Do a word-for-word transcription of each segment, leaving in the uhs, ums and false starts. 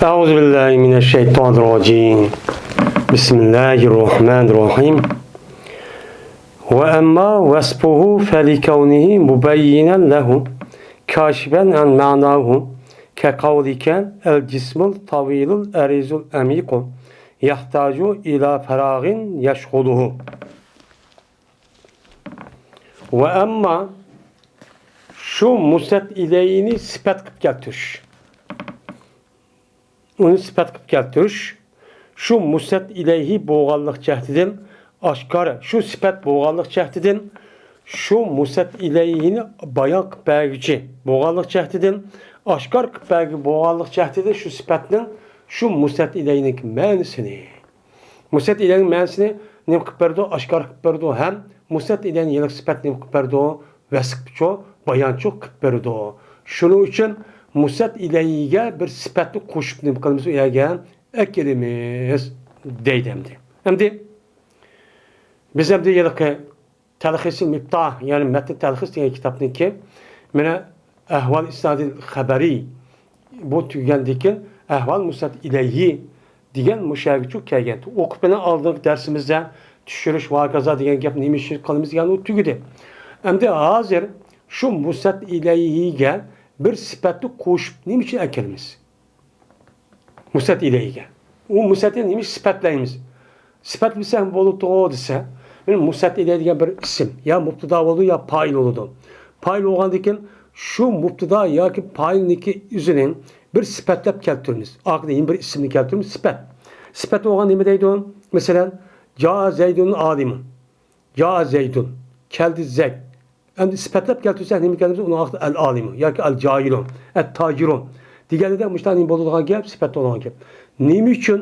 أعوذ بالله من الشيطان الرجيم. بسم الله الرحمن الرحيم. وأما وصفه فلكونه مبينا له كاشفا عن معناه كقولك: الجسم الطويل العريض العميق يحتاج إلى فراغ يشغله. ۋە ئەمما شۇ مۇسەت ئىلەينى سۈپەت قىلىپ كەلتۈرۈش. ئۇنى سۈپەت قىلىپ كەلتۈرۈش. شۇ مۇسەت ئىلەيھى بولغانلىق جەھىتىدىن ئاشكارا، شۇ سۈپەت بولغانلىق جەھىتىدىن، شۇ مۇسەت ئىلەيھىنى بايان قىلىپ بەرگۈچى بولغانلىق جەھىتىدىن، ئاشكارا قىلىپ بەرگۈچى بولغانلىق جەھىتىدىن شۇ سۈپەتنىڭ، شۇ مۇسەت ئىلەينىڭكى مەنىسىنى، مۇسەت ئىلەينىڭ مەنىسىنى نېمە قىلىپ بەردۇ؟ ئاشكارا قىلىپ بەردۇ ھەم مۇسەت ئىلەينى يەنە سۈپەت نېمە قىلىپ بەردۇ؟ ۋەسىپچۇ، بايانچۇ قىلىپ بەردۇ. شۇنىڭ ئۈچۈن مۇسەت ئىلەيگە بىر سۈپەتنى قوشۇپ نېمە قىلىمىز؟ ئۇ يەرگە ئەكېلىمىز دەيدۇ ئەمدى. ئەمدى بىز ئەمدى ھېلىقى تەلخىسى مىپتا، يەنى مەتن تەلخىس دېگەن كىتابنىڭكى مانا ئەھۋال ئىسنادىل خەبەرى بۇ تۈگىگەندىن كېيىن ئەھۋال مۇسەت ئىلەيھى دېگەن مۇشۇ يەرگىچۇ كەلگەن. ئوقۇپ مانا ئالدىنقى دەرسىمىزدە چۈشۈرۈش ۋە ھاكازا دېگەن گەپ نېمە ئۈچۈن قىلىمىز دېگەن ئۇ تۈگىدى. ئەمدى ھازىر شۇ مۇسەت ئىلەيھىگە بىر سۈپەتنى قوشۇپ نېمە ئۈچۈن ئەكەلمىز؟ مۇسەت ئىلەيگە. ئۇ مۇسەتنى نېمە ئۈچۈن سۈپەتلەيمىز؟ سۈپەتلىسەم بولىدۇ دېسە، مانا مۇسەت ئىلەي دېگەن بىر ئىسىم، يا مۇپتىدا بولىدۇ، يا پائىل بولىدۇ. پائىل بولغاندىن كېيىن شۇ مۇپتىدا ياكى پائىلنىڭكى ئۆزىنى بىر سۈپەتلەپ كەلتۈرىمىز. ئارقىدىن يەنە بىر ئىسىمنى كەلتۈرىمىز، سۈپەت. سۈپەت بولغان نېمە دەيدۇ؟ مەسىلەن، جا زەيدۇن ئالىمۇن. جا زەيدۇن. كەلدى زەيد. ئەمدى سۈپەتلەپ كەلتۈرسەك نېمە كەلتۈرسە، ئۇنىڭ ۋاقتىدا ئەل ئالىمۇ ياكى ئەل جاھىلۇ، ئەت تاجىرۇ دېگەندە مۇشۇنداق نېمە بولىدىغان گەپ، سۈپەت بولىدىغان گەپ. نېمە ئۈچۈن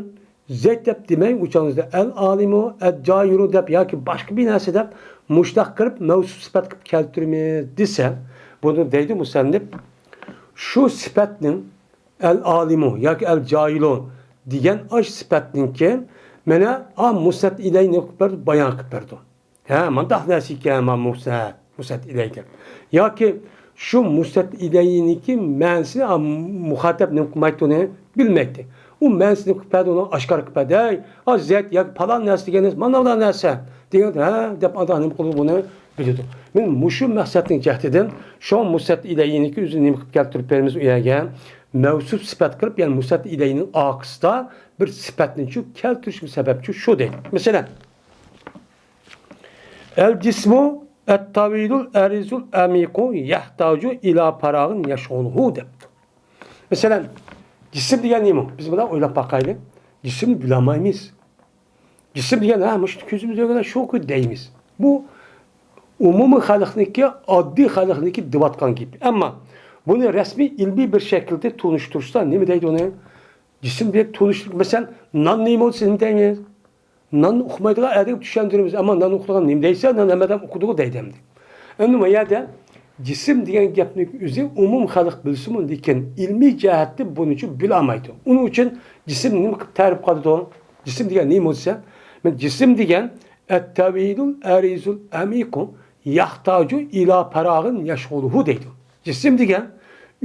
زەيد دەپ دېمەي، ئۇ چاغدا ئەل ئالىمۇ، ئەت جاھىلۇ دەپ ياكى باشقا بىر نەرسە دەپ مۇشۇنداق قىلىپ مەۋسۇپ سۈپەت قىلىپ كەلتۈرىمىز دېسە، بۇنى دەيدۇ مۇسەننىپ، شۇ سۈپەتنىڭ ئەل ئالىمۇ ياكى ئەل جاھىلۇ دېگەن ئاش سۈپەتنىڭكى مانا ئا مۇسەت ئىلەينى قىلىپ بەردى، بايان قىلىپ بەردى. ھە، مانداق نەرسە ئىكەن، ما مۇسەت، مۇسەت ئىلەيكەن. ياكى شۇ مۇسەت ئىلەينىڭكى مەنىسىنى، ئا، مۇخاتەپ نېمە قىلمايتتى ئۇنى؟ بىلمەيتتى. ئۇ مەنىسىنى قىلىپ بەردى، ئۇنى ئاشكارا قىلىپ بەردى. ھەي، ئا زەيت ياكى پالان نەرسە دېگەن نەرسە، مانا بۇنداق نەرسە دېگەن، ھە، دەپ ئانداق نېمە قىلىدۇ بۇنى بىلىدۇ. مانا مۇشۇ مەقسەتنىڭ جەھىتىدىن شۇ مۇسەت ئىلەينىڭكى ئۆزىنى نېمە قىلىپ كەلتۈرۈپ بېرىمىز ئۇ يەرگە؟ مەۋسۇپ سۈپەت قىلىپ، يەنى مۇسەت ئىلەينىڭ ئارقىسىدا بىر سۈپەتنى شۇ كەلتۈرۈشكە سەۋەبچى شۇ دەيدۇ. مەسىلەن، ئەل جىسمۇ ئەت تاۋىلۇل ئەرىزۇل ئەمىقۇ يەھتاجۇ ئىلا پاراغىن يەشغۇلۇھۇ دەپتۇ. مەسىلەن، جىسىم دېگەن نېمە؟ بىز بۇنداق ئويلاپ باقايلى. جىسىمنى بىلەلمەيمىز. جىسىم دېگەن، ھە، مۇشۇ كۆزىمىز كۆرگەن شۇ دەيمىز. بۇ ئومۇمىي خەلقنىڭكى، ئاددىي خەلقنىڭكى دېۋاتقان گېپى. ئەمما بۇنى رەسمىي ئىلمىي بىر شەكىلدە تونۇشتۇرۇشتا نېمە دەيدۇ ئۇنى؟ جىسىم دېيىپ تونۇشتۇرۇپ، مەسىلەن، نان نېمە بولسا نېمە دەيمىز؟ ناننى ئۇقمايدىغان ئادەمگە چۈشەندۈرىمىز، ئەمما نان ئۇقىدىغان نېمە دەيسە، نان ھەممە ئادەم ئۇقىدىغۇ دەيدۇ ئەمدى. ئەمدى ما يەردە جىسىم دېگەن گەپنىڭ ئۆزى ئومۇم خەلق بىلسىمۇ، لېكىن ئىلمىي جەھەتتە بۇنىچۇ بىلەلمەيدۇ. ئۇنىڭ ئۈچۈن جىسىم نېمە قىلىپ تەرىپ قىلىدۇ؟ جىسىم دېگەن نېمە بولسا، مەن جىسىم دېگەن ئەتتەۋىلۇل ئەرىزۇل ئەمىقۇ يەھتاجۇ ئىلا پاراغىن يەشغۇلۇھۇ دەيدۇ. جىسىم دېگەن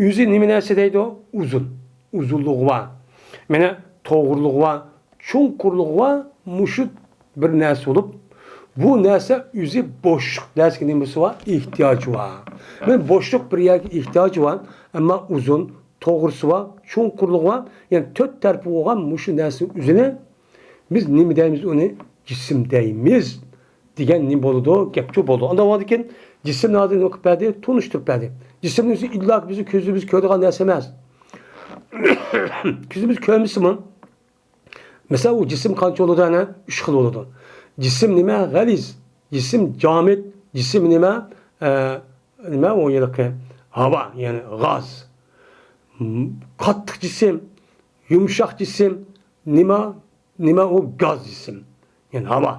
ئۆزى نېمە نەرسە دەيدۇ؟ ئۇزۇن. ئۇزۇنلۇقى بار. مانا توغرىلىقى بار، چوڭقۇرلۇقى بار، مۇشۇ بىر نەرسە بولۇپ، بۇ نەرسە ئۆزى بوشلۇق نەرسىگە نېمىسى بار؟ ئېھتىياجى بار. مانا بوشلۇق بىر يەرگە ئېھتىياجى بار، ئەمما ئۇزۇن، توغرىسى بار، چوڭقۇرلۇقى بار، يەنى تۆت تەرىپى بولغان مۇشۇ نەرسىنىڭ ئۆزىنى بىز نېمە دەيمىز ئۇنى؟ جىسىم دەيمىز دېگەن نېمە بولىدۇ؟ گەپچۇ بولىدۇ. ئاندىن بولغاندىن كېيىن جىسىمنى ھازىر نېمە قىلىپ بەردى؟ تونۇشتۇرۇپ بەردى. جىسىمنىڭ ئۆزى ئىللا بىزنىڭ كۆزىمىز كۆرىدىغان نەرسە ئەمەس. كۆزىمىز كۆرمىسىمۇ، مەسىلەن، ئۇ جىسىم قانچە بولىدۇ؟ ئەنە ئۈچ خىل بولىدۇ. جىسىم نېمە؟ غەلىز. جىسىم جامىد. جىسىم نېمە؟ ئە، نېمە ئۇ ھېلىقى؟ ھاۋا، يەنى غاز. م-، قاتتىق جىسىم، يۇمشاق جىسىم، نېمە؟ نېمە ئۇ؟ گاز جىسىم. يەنى ھاۋا.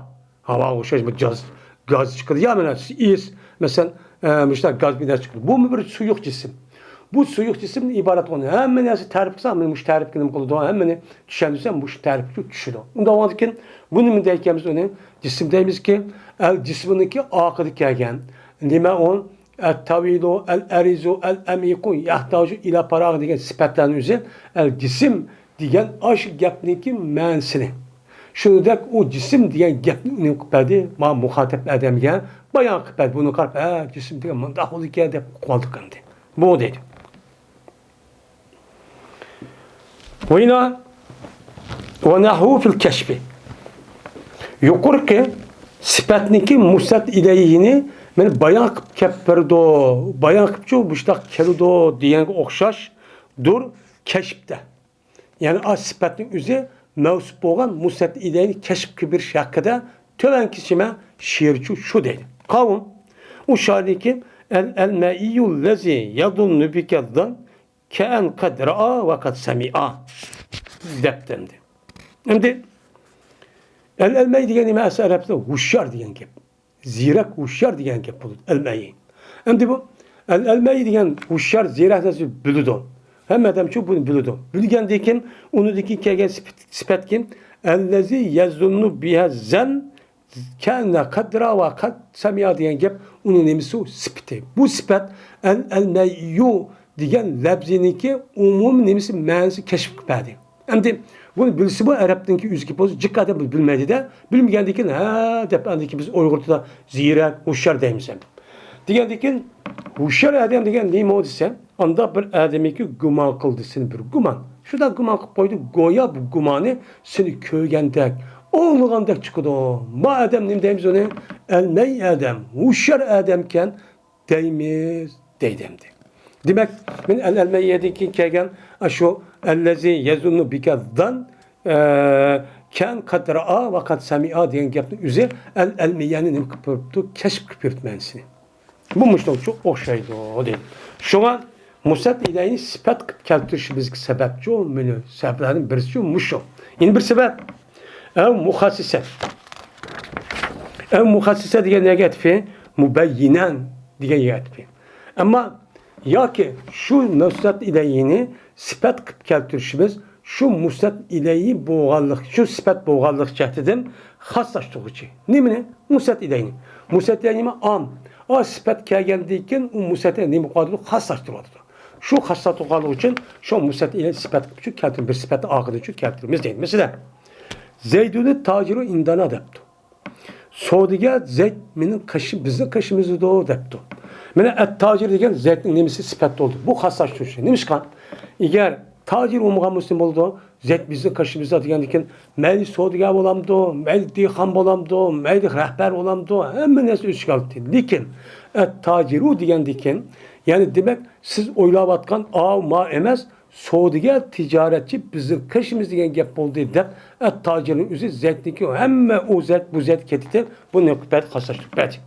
ھاۋاغا ئوخشاش بىر گاز، گاز چىقىدۇ. يا مانا ئىس، مەسىلەن، ئە، مۇشۇنداق گاز بىر نەرسە چىقىدۇ. بۇمۇ بىر سۇيۇق جىسىم. بۇ سۇيۇق جىسىمدىن ئىبارەت بولغان ھەممە نەرسە تەرىپ قىلساق، مانا مۇشۇ تەرىپكە نېمە قىلىدۇ؟ ھەممىنى چۈشەندۈرسەم، مۇشۇ تەرىپكە چۈشىدۇ. ئۇنداق بولغاندىكىن بۇنى نېمە دەيدىكەنمىز؟ ئۇنى جىسىم دەيمىزكى، ئەل جىسمىنىڭكى ئارقىدا كەلگەن. نېمە ئۇ؟ ئەت تاۋىلۇ، ئەل ئەرىزۇ، ئەل ئەمىقۇ، يەھتاجۇ ئىلا پاراغ دېگەن سۈپەتلەرنىڭ ئۆزى ئەل جىسىم دېگەن ئاشۇ گەپنىڭكى مەنىسىنى. شۇنىڭدەك ئۇ جىسىم دېگەن گەپنى ئۇنى قىلىپ بەردى، مانا مۇخاتەپ ئادەمگە بايان قىلىپ بەردى. بۇنى قاراپ، ھە، جىسىم دېگەن مۇنداق بولىدىكەن دەپ قالدۇق ئەمدى. بۇ دەيدۇ. ۋەينا ۋە نەھۋۇ فىل كەشفى. يۇقىرىقى سۈپەتنىڭكى مۇسنەد ئىلەيھىنى مانا بايان قىلىپ كەپ بېرىدۇ، بايان قىلىپچۇ، مۇشۇنداق كېلىدۇ دېگەنگە ئوخشاشدۇر كەشفتە. يەنى ئا سۈپەتنىڭ ئۆزى مەۋسۇپ بولغان مۇسنەد ئىلەيھىنى كەشف قىلىپ بېرىش ھەققىدە تۆۋەنكى شېئىرچۇ شۇ دەيدۇ. قاۋۇم، ئۇ شائىرنىڭكى ئەل ئەلمەئىيۇ لەزى يەزۇننۇ بىكەززەن كەئەن قەد رائا ۋە قەد سەمىئا دەپتۇ ئەمدى. ئەمدى ئەل ئەلمەئى دېگەن نېمە؟ ئەسلى ئەرەبتە ھوشيار دېگەن گەپ. زېرەك، ھوشيار دېگەن گەپ بولىدۇ، ئەلمەئى. ئەمدى بۇ ئەل ئەلمەئى دېگەن ھوشيار، زېرەك نەرسە بىلىدۇ. ھەممە ئادەمچۇ بۇنى بىلىدۇ. بىلگەندىن كېيىن ئۇنىڭدىن كېيىن كەلگەن سۈپەت، سۈپەتكى ئەللەزى يەزۇننۇ بىھەززەن كەئەننە قەد رائا ۋە قەد سەمىئا دېگەن گەپ ئۇنىڭ نېمىسى؟ سۈپىتى. بۇ سۈپەت ئەل ئەلمەئىيۇ دېگەن لەپزىنىڭكى ئومۇمىي نېمىسى، مەنىسى كەشف قىلىپ بەردى. ئەمدى بۇنى بىلسىمۇ ئەرەبنىڭكى ئۆزىكى بولسا جىق ئادەم بۇنى بىلمەيدۇ-دە. بىلمىگەندىن كېيىن ھە دەپ ئاندىن كېيىن بىز ئۇيغۇر تىلىدا زېرەك، ھوشيار دەيمىز ئەمدى. دېگەندىن كېيىن ھوشيار ئادەم دېگەن نېمە دېسە، ئانداق بىر ئادەمكى گۇمان قىلدى سېنى بىر گۇمان. شۇنداق گۇمان قىلىپ قويدى، گويا بۇ گۇمانى سېنى كۆرگەندەك، ئاڭلىغاندەك چىقىدۇ. ما ئادەم نېمە دەيمىز ئۇنى؟ ئەلمەي ئادەم، ھوشيار ئادەمكەن دەيمىز دەيدۇ ئەمدى. دېمەك، مەن ئەل ئەلمەييەدىن كېيىن كەلگەن ئاشۇ ئەللەزى يەزۇننۇ بىكەززەن، ئە، كەن قەد رائا ۋە قەد سەمىئا دېگەن گەپنىڭ ئۆزى ئەل ئەلمەييەنى نېمە قىلىپ بېرىپتۇ؟ كەشف قىلىپ بېرىپتۇ مەنىسىنى. بۇ مۇشۇنىڭغا ئوخشايدۇ دەيدۇ. شۇڭا مۇسنەد ئىلەيھىنى سۈپەت قىلىپ كەلتۈرۈشىمىزگە سەۋەبچۇ، مېنى سەۋەبلەردىن بىرسىچۇ مۇشۇ. يەنە بىر سەۋەب. ئەۋ مۇخەسسىسە. ئەۋ مۇخەسسىسە دېگەن نەگە ئەتىپى؟ مۇبەييىنەن دېگەن يەرگە ئەتىپى. ئەمما ياكى شۇ مۇسنەد ئىلەيھىنى سۈپەت قىلىپ كەلتۈرۈشىمىز شۇ مۇسنەد ئىلەيھى بولغانلىق، شۇ سۈپەت بولغانلىق جەھىتىدىن خاسلاشتۇرغۇچى. نېمىنى؟ مۇسنەد ئىلەيھىنى. مۇسنەد ئىلەيھى نېمە؟ ئام. ئا سۈپەت كەلگەندىن كېيىن ئۇ مۇسنەد ئىلەيھى نېمە قىلىۋاتىدۇ؟ خاسلاشتۇرۇۋاتىدۇ. شۇ خاسلاشتۇرغانلىقى ئۈچۈن شۇ مۇسنەد ئىلەيھى سۈپەت قىلىپ كەلتۈرۈپ، بىر سۈپەتنى ئارقىدىن چۈشۈرۈپ كەلتۈرىمىز دەيدۇ. مەسىلەن، زەيدۇنى تاجىرۇ ئىندانا دەپتۇ. سودىگەر زەيد مېنىڭ قېشىم، بىزنىڭ قېشىمىزدىدۇ دەپتۇ. مانا ئەت-تاجىر دېگەن زەيدنىڭ نېمىسى؟ سۈپەت بولدى. بۇ خاسلاشتۇرۇشى. نېمىشقا؟ ئەگەر تاجىر بولمىغان بولسا بولىدۇ، زەيد بىزنىڭ قېشىمىزدا دېگەندىن كېيىن مەيلى سودىگەر بولامدۇ، مەيلى دېھقان بولامدۇ، مەيلى رەھبەر بولامدۇ، ھەممە نەرسە ئۆز ئىچىگە ئالدى. لېكىن ئەت-تاجىرۇ دېگەندىن كېيىن، يەنى دېمەك سىز ئويلاۋاتقان ئاۋۇ ما ئەمەس، سودىگەر، تىجارەتچى بىزنىڭ قېشىمىز دېگەن گەپ بولدى دەپ، ئەت-تاجىرنىڭ ئۆزى زەيدنىڭكى ھەممە ئۇ زەيد، بۇ زەيد كېتىدۇ، بۇنى قىلىپ بەردى، خاسلاشتۇرۇپ بەردى.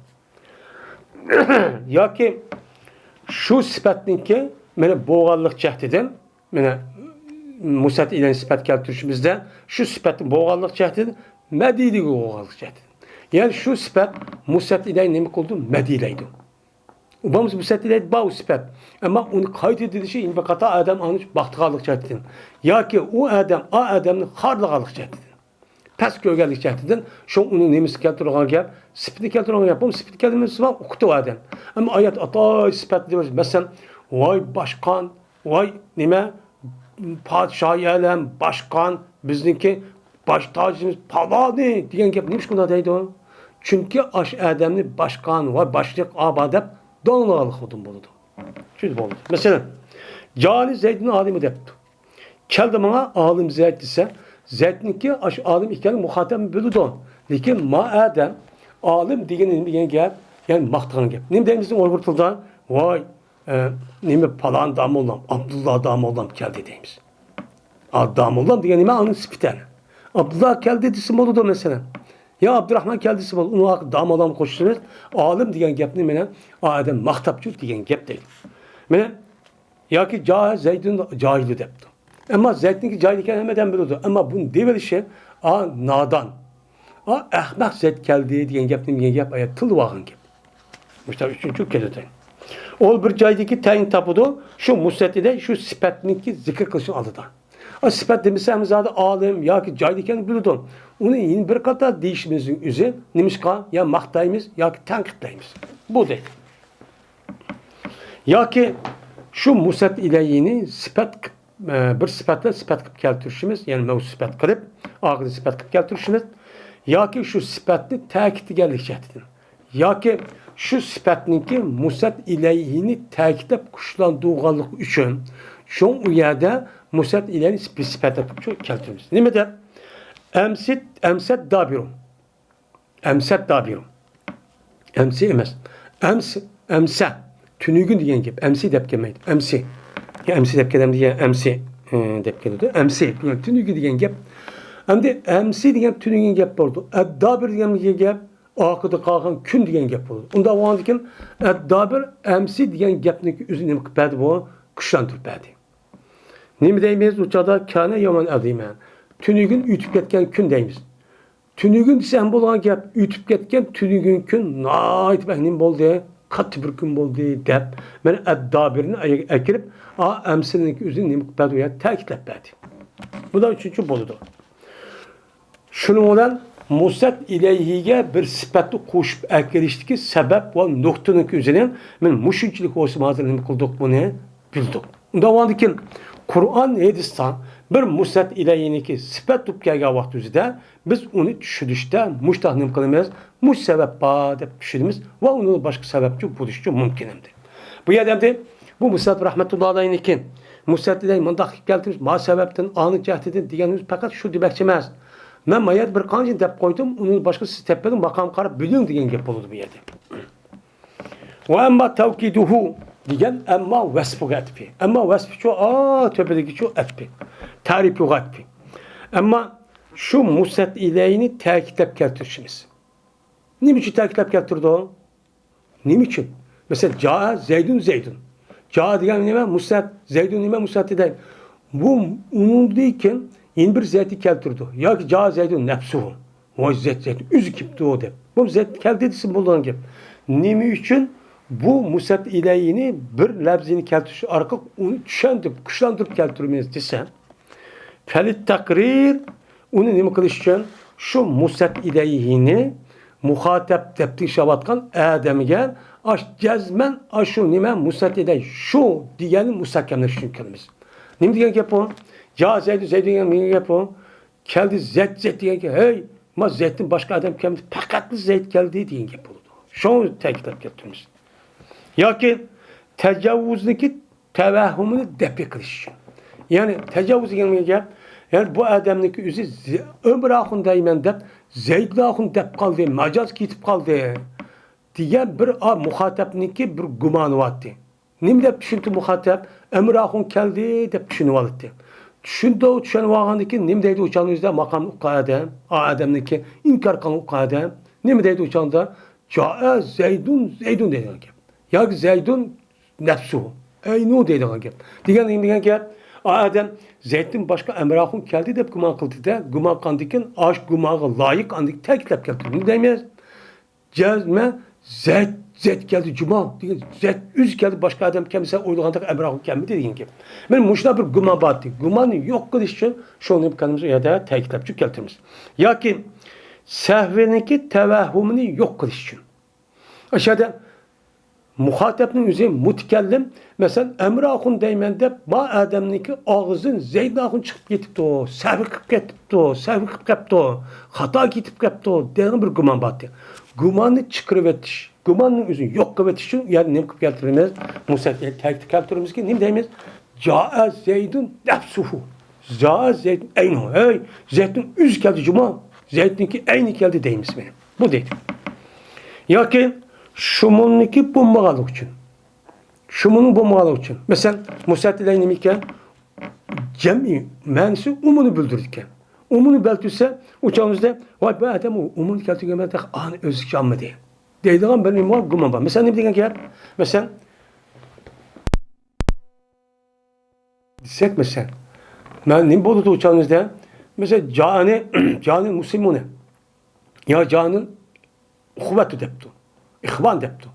ياكى شۇ سۈپەتنىڭكى مانا بولغانلىق جەھىتىدىن، مانا مۇسنەد ئىلەيھى سۈپەت كەلتۈرۈشىمىزدە شۇ سۈپەتنىڭ بولغانلىق جەھىتىدىن، مەدھىيلىك بولغانلىق جەھىتىدىن. يەنى شۇ سۈپەت مۇسنەد ئىلەيھى نېمە قىلىدۇ؟ مەدھىيلەيدۇ. بولمىسا مۇسنەد ئىلەيھى بار ئۇ سۈپەت. ئەمما ئۇنى قايتا دېيىلىشى يەنە بىر قاتار ئادەم ئاڭلىشىپ ماختىغانلىق جەھەتتىن. ياكى ئۇ ئادەم، ئا ئادەمنى خارلىغانلىق جەھەتتىن. پەس كۆرگەنلىك جەھەتتىن شۇ ئۇنىڭ نېمىسى كەلتۈرۈلگەن گەپ، سۈپىتى كەلتۈرۈلگەن گەپ. بۇ سۈپىتى كەلتۈرمىسە ئۇقتى ئۇ ئادەم. ئەمما ئايەت ئاتاي سۈپەت دېيىش، مەسىلەن، ۋاي باشقان، ۋاي نېمە، پادىشاھى ئالەم، باشقان، بىزنىڭكى باش تاجىمىز پالانى دېگەن گەپ نېمىشقا ئۇنداق دەيدۇ؟ چۈنكى ئاشۇ ئادەمنى باشقان ۋە باشلىق ئابا دەپ داڭلىغانلىقىدىن بولىدۇ. شۇ بولىدۇ. مەسىلەن، جانى زەيدىن ئالىمى دەپتۇ. كەلدى ماڭا ئالىم زەيد دېسە، زەيدنىڭكى ئاشۇ ئالىم ئىكەنلىكىنى مۇخاتەب بىلىدۇ. لېكىن ما ئادەم ئالىم دېگىنى نېمە دېگەن گەپ؟ يەنى ماختىغان گەپ. نېمە دەيمىز بىز ئۇيغۇر تىلىدا؟ ۋاي، ئە، نېمە پالان داموللام، ئابدۇللا داموللام كەلدى دەيمىز. ئا، داموللام دېگەن نېمە؟ ئۇنىڭ سۈپىتى. ئابدۇللا كەلدى دېسە بولىدۇ، مەسىلەن. يا ئابدۇراخمان كەلدى دېسە بولىدۇ. ئۇنىڭغا داموللام قوشۇشىمىز، ئالىم دېگەن گەپنى مانا ئا ئادەم ماختاپچۇ دېگەن گەپ دەيدۇ. مانا ياكى جا-، زەيدۇن جاھىلى دەپتۇ. ئەمما زەيدنىڭكى جاھىل ئىكەنلىكىنى ھەممە ئادەم بىلىدۇ. ئەمما بۇنى دېيىۋېلىشى، ئا، نادان. ئا، ئەخمەق زەيد كەلدى دېگەن گەپنى دېگەن گەپ ئايەت تىلدا بارغان گەپ. مۇشۇنداق ئۈچىنچى كەلدى. ئۇ بىر جايدىكى تەيىن تاپىدۇ، شۇ مۇسنەد ئىلەيھى شۇ سۈپەتنىڭكى زىكىر قىلىشىنى ئالدىدا. ئا، سۈپەت دېمىسە ھەممە زادى ئالىم ياكى جاھىل ئىكەنلىكىنى بىلىدۇ. ئۇنى يەنە بىر قاتار دېيىشىمىزنىڭ ئۆزى نېمىشقا؟ يا ماختايمىز ياكى تەنقىدلەيمىز. بۇ دەيدۇ. ياكى شۇ مۇسنەد ئىلەيھىنى سۈپەت قىلىپ ئە، بىر سۈپەتنى سۈپەت قىلىپ كەلتۈرۈشىمىز، يەنى مەۋسۇپ سۈپەت قىلىپ، ئاخىرىدا سۈپەت قىلىپ كەلتۈرۈشىمىز ياكى شۇ سۈپەتنى تەكىتلىگەنلىك جەھەتتىن ياكى شۇ سۈپەتنىڭكى مۇسەت ئىلەيھىنى تەكىتلەپ كۈچلەندۈرگەنلىكى ئۈچۈن، شۇڭا ئۇ يەردە مۇسەت ئىلەيھىنى بىر سۈپەت قىلىپ كەلتۈرىمىز. نېمە دەپ؟ ئەمسىت، ئەمسەت دابىرۇ. ئەمسەت دابىرۇ. ئەمسى ئەمەس. ئەمس، ئەمسە. تۈنۈگۈن دېگەن گەپ. ئەمسى دەپ كەلمەيدۇ. ئەمسى. يا ئەمسى دەپ كەلەمدۇ، يا ئەمسى، ئى، دەپ كېلىدۇ. ئەمسى. يەنى تۈنۈگۈن دېگەن گەپ. ئەمدى ئەمسى دېگەن تۈنۈگۈن گەپ بولىدۇ. ئەددابىر دېگەن گەپ ئاخىرىدا قالغان كۈن دېگەن گەپ بولىدۇ. ئۇنداق بولغاندىكىن ئەددابىر ئەمسى دېگەن گەپنىڭكى ئۆزى نېمە قىلىپ بەردى بۇ؟ كۈچلەندۈرۈپ بەردى. نېمە دەيمىز ئۇ چاغدا؟ كانە يومان ئەزىمەن. تۈنۈگۈن ئۆتۈپ كەتكەن كۈن دەيمىز. تۈنۈگۈن دېسە ھەم بولغان گەپ، ئۆتۈپ كەتكەن تۈنۈگۈن كۈن ناھايىتى بەك نېمە بولدى، قاتتىق بىر كۈن بولدى دەپ، مانا ئەددابىرنى ئەكىرىپ، ئا، ئەمسىنىڭكى ئۆزىنى نېمە قىلىپ بەردى، يا تەكىتلەپ بەردى. بۇلار ئۈچۈنچى بولىدۇ. شۇنىڭ بىلەن مۇسەت ئىلەيھىگە بىر سۈپەتنى قوشۇپ ئەكىرىشتىكى سەۋەب ۋە نۇقتىنىڭكى ئۆزىنى مانا مۇشۇنچىلىك بولسىمۇ ھازىر نېمە قىلدۇق، بۇنى بىلدۇق. ئۇنداق بولغاندىكىن قۇرئان ھەدىستە بىر مۇسەت ئىلەيھىنىڭكى سۈپەت بولۇپ كەلگەن ۋاقتىمىزدا، بىز ئۇنى چۈشىنىشتە مۇشۇنداق نېمە قىلىمىز؟ مۇشۇ سەۋەب بار دەپ چۈشىنىمىز ۋە ئۇنىڭ باشقا سەۋەبچۇ بولۇشىچۇ مۇمكىن ئەمدى. بۇ يەردە ئەمدى بۇ مۇسەت رەھمەتۇللا ئەلەيھنىڭكى مۇسەت دېگەن مۇنداق قىلىپ كەلتۈرۈش، ما سەۋەبتىن، ئانىڭ جەھىتىدىن دېگەن ئۆزى پەقەت شۇ دېمەكچى ئەمەس. مەن ما يەردە بىر قانچىنى دەپ قويدۇم، ئۇنى باشقا سىز تېپىپ بېرىڭ، ماقام قاراپ بىلىڭ دېگەن گەپ بولىدۇ بۇ يەردە. ۋە ئەمما تەۋكىدۇھۇ دېگەن ئەمما ۋەسپىگە ئەتپى. ئەمما ۋەسپىچۇ، ئا، تۆپىدىكىچۇ ئەتپى. تەرىپىگە ئەتپى. ئەمما شۇ مۇسەت ئىلەينى تەكىتلەپ كەلتۈرۈشىمىز. نېمە ئۈچۈن تەكىتلەپ كەلتۈردى؟ نېمە ئۈچۈن؟ مەسىلەن، جاء زەيدۇن زەيدۇن. جاء دېگەن نېمە؟ مۇسەت. زەيدۇن نېمە؟ مۇسەت دەيدۇ. بۇ ئۇنىڭدىن كېيىن يەنە بىر زەيدنى كەلتۈردى. ياكى جاء زەيدۇن نەفسۇھۇ. ۋاي زەيد، زەيد ئۆزى كېپتۇ دەپ. بۇ زەيد كەلدى دېسە بولىدىغان گەپ. نېمە ئۈچۈن بۇ مۇسەت ئىلەينى بىر لەپزىنى كەلتۈرۈش ئارقىلىق ئۇنى چۈشەندۈرۈپ، كۈچلەندۈرۈپ كەلتۈرىمىز دېسە، فەلىت تەقرىر، ئۇنى نېمە قىلىش ئۈچۈن؟ شۇ مۇسەت ئىلەيھىنى مۇخاتەپ دەپ تېگىشىۋاتقان ئادەمگە ئاش جەزمەن ئاشۇ نېمە مۇسەت ئىلەي شۇ دېگەننى مۇستەھكەملەش ئۈچۈن قىلىمىز. نېمە دېگەن گەپ ئۇ؟ جا زەيدۇ زەيدۇ دېگەن نېمە گەپ ئۇ؟ كەلدى زەيد، زەيد دېگەن گەپ، ھەي، ما زەيدتىن باشقا ئادەم كەلمىدى، پەقەتلا زەيد كەلدى دېگەن گەپ بولىدۇ. شۇنى تەكىتلەپ كەلتۈرىمىز. ياكى تەجاۋۇزنىكى تەۋەھھۇمىنى دەپئى قىلىش ئۈچۈن. يەنى تەجاۋۇز دېگەن گەپ، يەنى بۇ ئادەمنىڭكى ئۆزى زە-، ئەمراخۇن دەيمەن دەپ، زەيدلاخۇن دەپ قالدى، ماجاز كېتىپ قالدى دېگەن بىر ئا-، مۇخاتەپنىڭكى بىر گۇمانى بارتى. نېمە دەپ چۈشىنىدۇ مۇخاتەپ؟ ئەمراخۇن كەلدى دەپ چۈشىنىۋالاتتى. چۈشىنىدۇ، چۈشىنىۋالغاندىن كېيىن نېمە دەيدۇ ئۇ چاغنىڭ ئۆزىدە ماقاملىق ئۇ ئادەم؟ ئا ئادەمنىڭكى ئىنكار قىلغان ئۇ ئادەم نېمە دەيدۇ ئۇ چاغدا؟ جائە زەيدۇن زەيدۇن دەيدىغان گەپ. ياكى زەيدۇن نەپسۇ، ئەينۇ دەيدىغان گەپ. دېگەن نېمە دېگەن گەپ؟ ئا ئادەم زەيدتىن باشقا ئەمراخۇن كەلدى دەپ گۇمان قىلدى-دە، گۇمان قىلغاندىن كېيىن ئاش گۇمانغا لايىق ئاندىن تەكىتلەپ كەلتۈردى. نېمە دەيمىز؟ جەزمە زەيد، زەيد كەلدى جۇما دېگەن، زەيد ئۆزى كەلدى، باشقا ئادەم كەلمىسە ئويلىغاندەك ئەمراخۇن كەلمىدى دېگەن گەپ. مانا مۇشۇنداق بىر گۇمان بارتى. گۇماننى يوق قىلىش ئۈچۈن شۇنى نېمە قىلىمىز؟ ئۇ يەردە تەكىتلەپ كەلتۈرىمىز. ياكى سەھۋىنىڭكى تەۋەھھۇمىنى يوق قىلىش ئۈچۈن. ئاشۇ يەردە مۇخاتەپنىڭ ئۆزى مۇتەكەللىم، مەسىلەن، ئەمراخۇن دەيمەن دەپ، ما ئادەمنىڭكى ئاغزىدىن زەيدلاخۇن چىقىپ كېتىپتۇ، سەھۋ قىلىپ كېتىپتۇ، سەھۋ قىلىپ قاپتۇ، خاتا كېتىپ قاپتۇ دېگەن بىر گۇمان بارتى. گۇماننى چىقىرىۋېتىش، گۇماننىڭ ئۆزىنى يوق قىلىۋېتىش ئۈچۈن يەنە نېمە قىلىپ كەلتۈرىمىز؟ مۇسەت تەكىتلەپ كەلتۈرىمىزكى، نېمە دەيمىز؟ جائە زەيدۇن نەفسۇھۇ. جائە زەيدۇن ئەينۇ. ھەي، زەيدنىڭ ئۆزى كەلدى جۇما. زەيدنىڭكى ئەينى كەلدى دەيمىز مانا. بۇ دەيدۇ. ياكى شۇمۇلنىڭكى بولمىغانلىقى ئۈچۈن. شۇمۇلنىڭ بولمىغانلىقى ئۈچۈن. مەسىلەن، مۇسەت ئىلەي نېمە ئىكەن؟ جەمئىي مەنىسى ئۇمۇمنى بىلدۈرىدىكەن. ئۇمۇمنى بىلدۈرسە، ئۇ چاغىمىزدا، ۋاي، بۇ ئادەم ئۇ ئۇمۇمنى كەلتۈرگەن بىلەن ئانى ئۆزى ئالمىدى دەيدىغان بىر نېمە بار، گۇمان بار. مەسىلەن، نېمە دېگەن گەپ؟ مەسىلەن، دېسەك، مەسىلەن، مەن نېمە بولىدۇ ئۇ چاغىمىزدا؟ مەسىلەن، جانى، جانى مۇسلىمۇنى. يا جانى ئۇخۋەتۇ دەپتۇ. ئىخۋان دەپتۇ.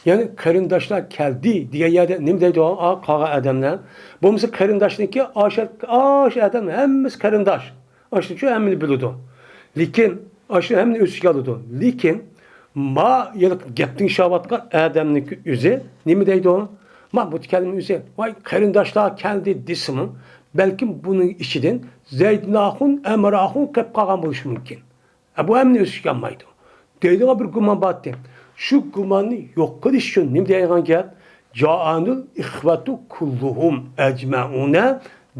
يەنى قېرىنداشلار كەلدى دېگەن يەردە نېمە دەيدۇ؟ ئا، قالغان ئادەملەر. بولمىسا قېرىنداشنىڭكى ئاشۇ، ئاشۇ ئادەم ھەممىسى قېرىنداش. ئاشۇنىڭ ئۈچۈن ھەممىنى بىلىدۇ. لېكىن ئاشۇ ھەممىنى ئۆز ئىچىگە ئالىدۇ. لېكىن ما يەنە گەپ تىڭشاۋاتقان ئادەمنىڭكى ئۆزى نېمە دەيدۇ؟ ما مۇتەكەللىم ئۆزى، ۋاي، قېرىنداشلار كەلدى دېسىمۇ، بەلكىم بۇنىڭ ئىچىدىن زەيدىن ئاخۇن، ئەمىر ئاخۇن كەپ قالغان بولۇشى مۇمكىن. ھە، بۇ ھەممىنى ئۆز ئىچىگە ئالمايدۇ دەيدىغان بىر گۇمان بار ئىدى. شۇ گۇماننى يوق قىلىش ئۈچۈن نېمە دەيدىغان گەپ؟ جائەنىل ئىخۋەتۇ كۇللۇھۇم ئەجمەئۇنە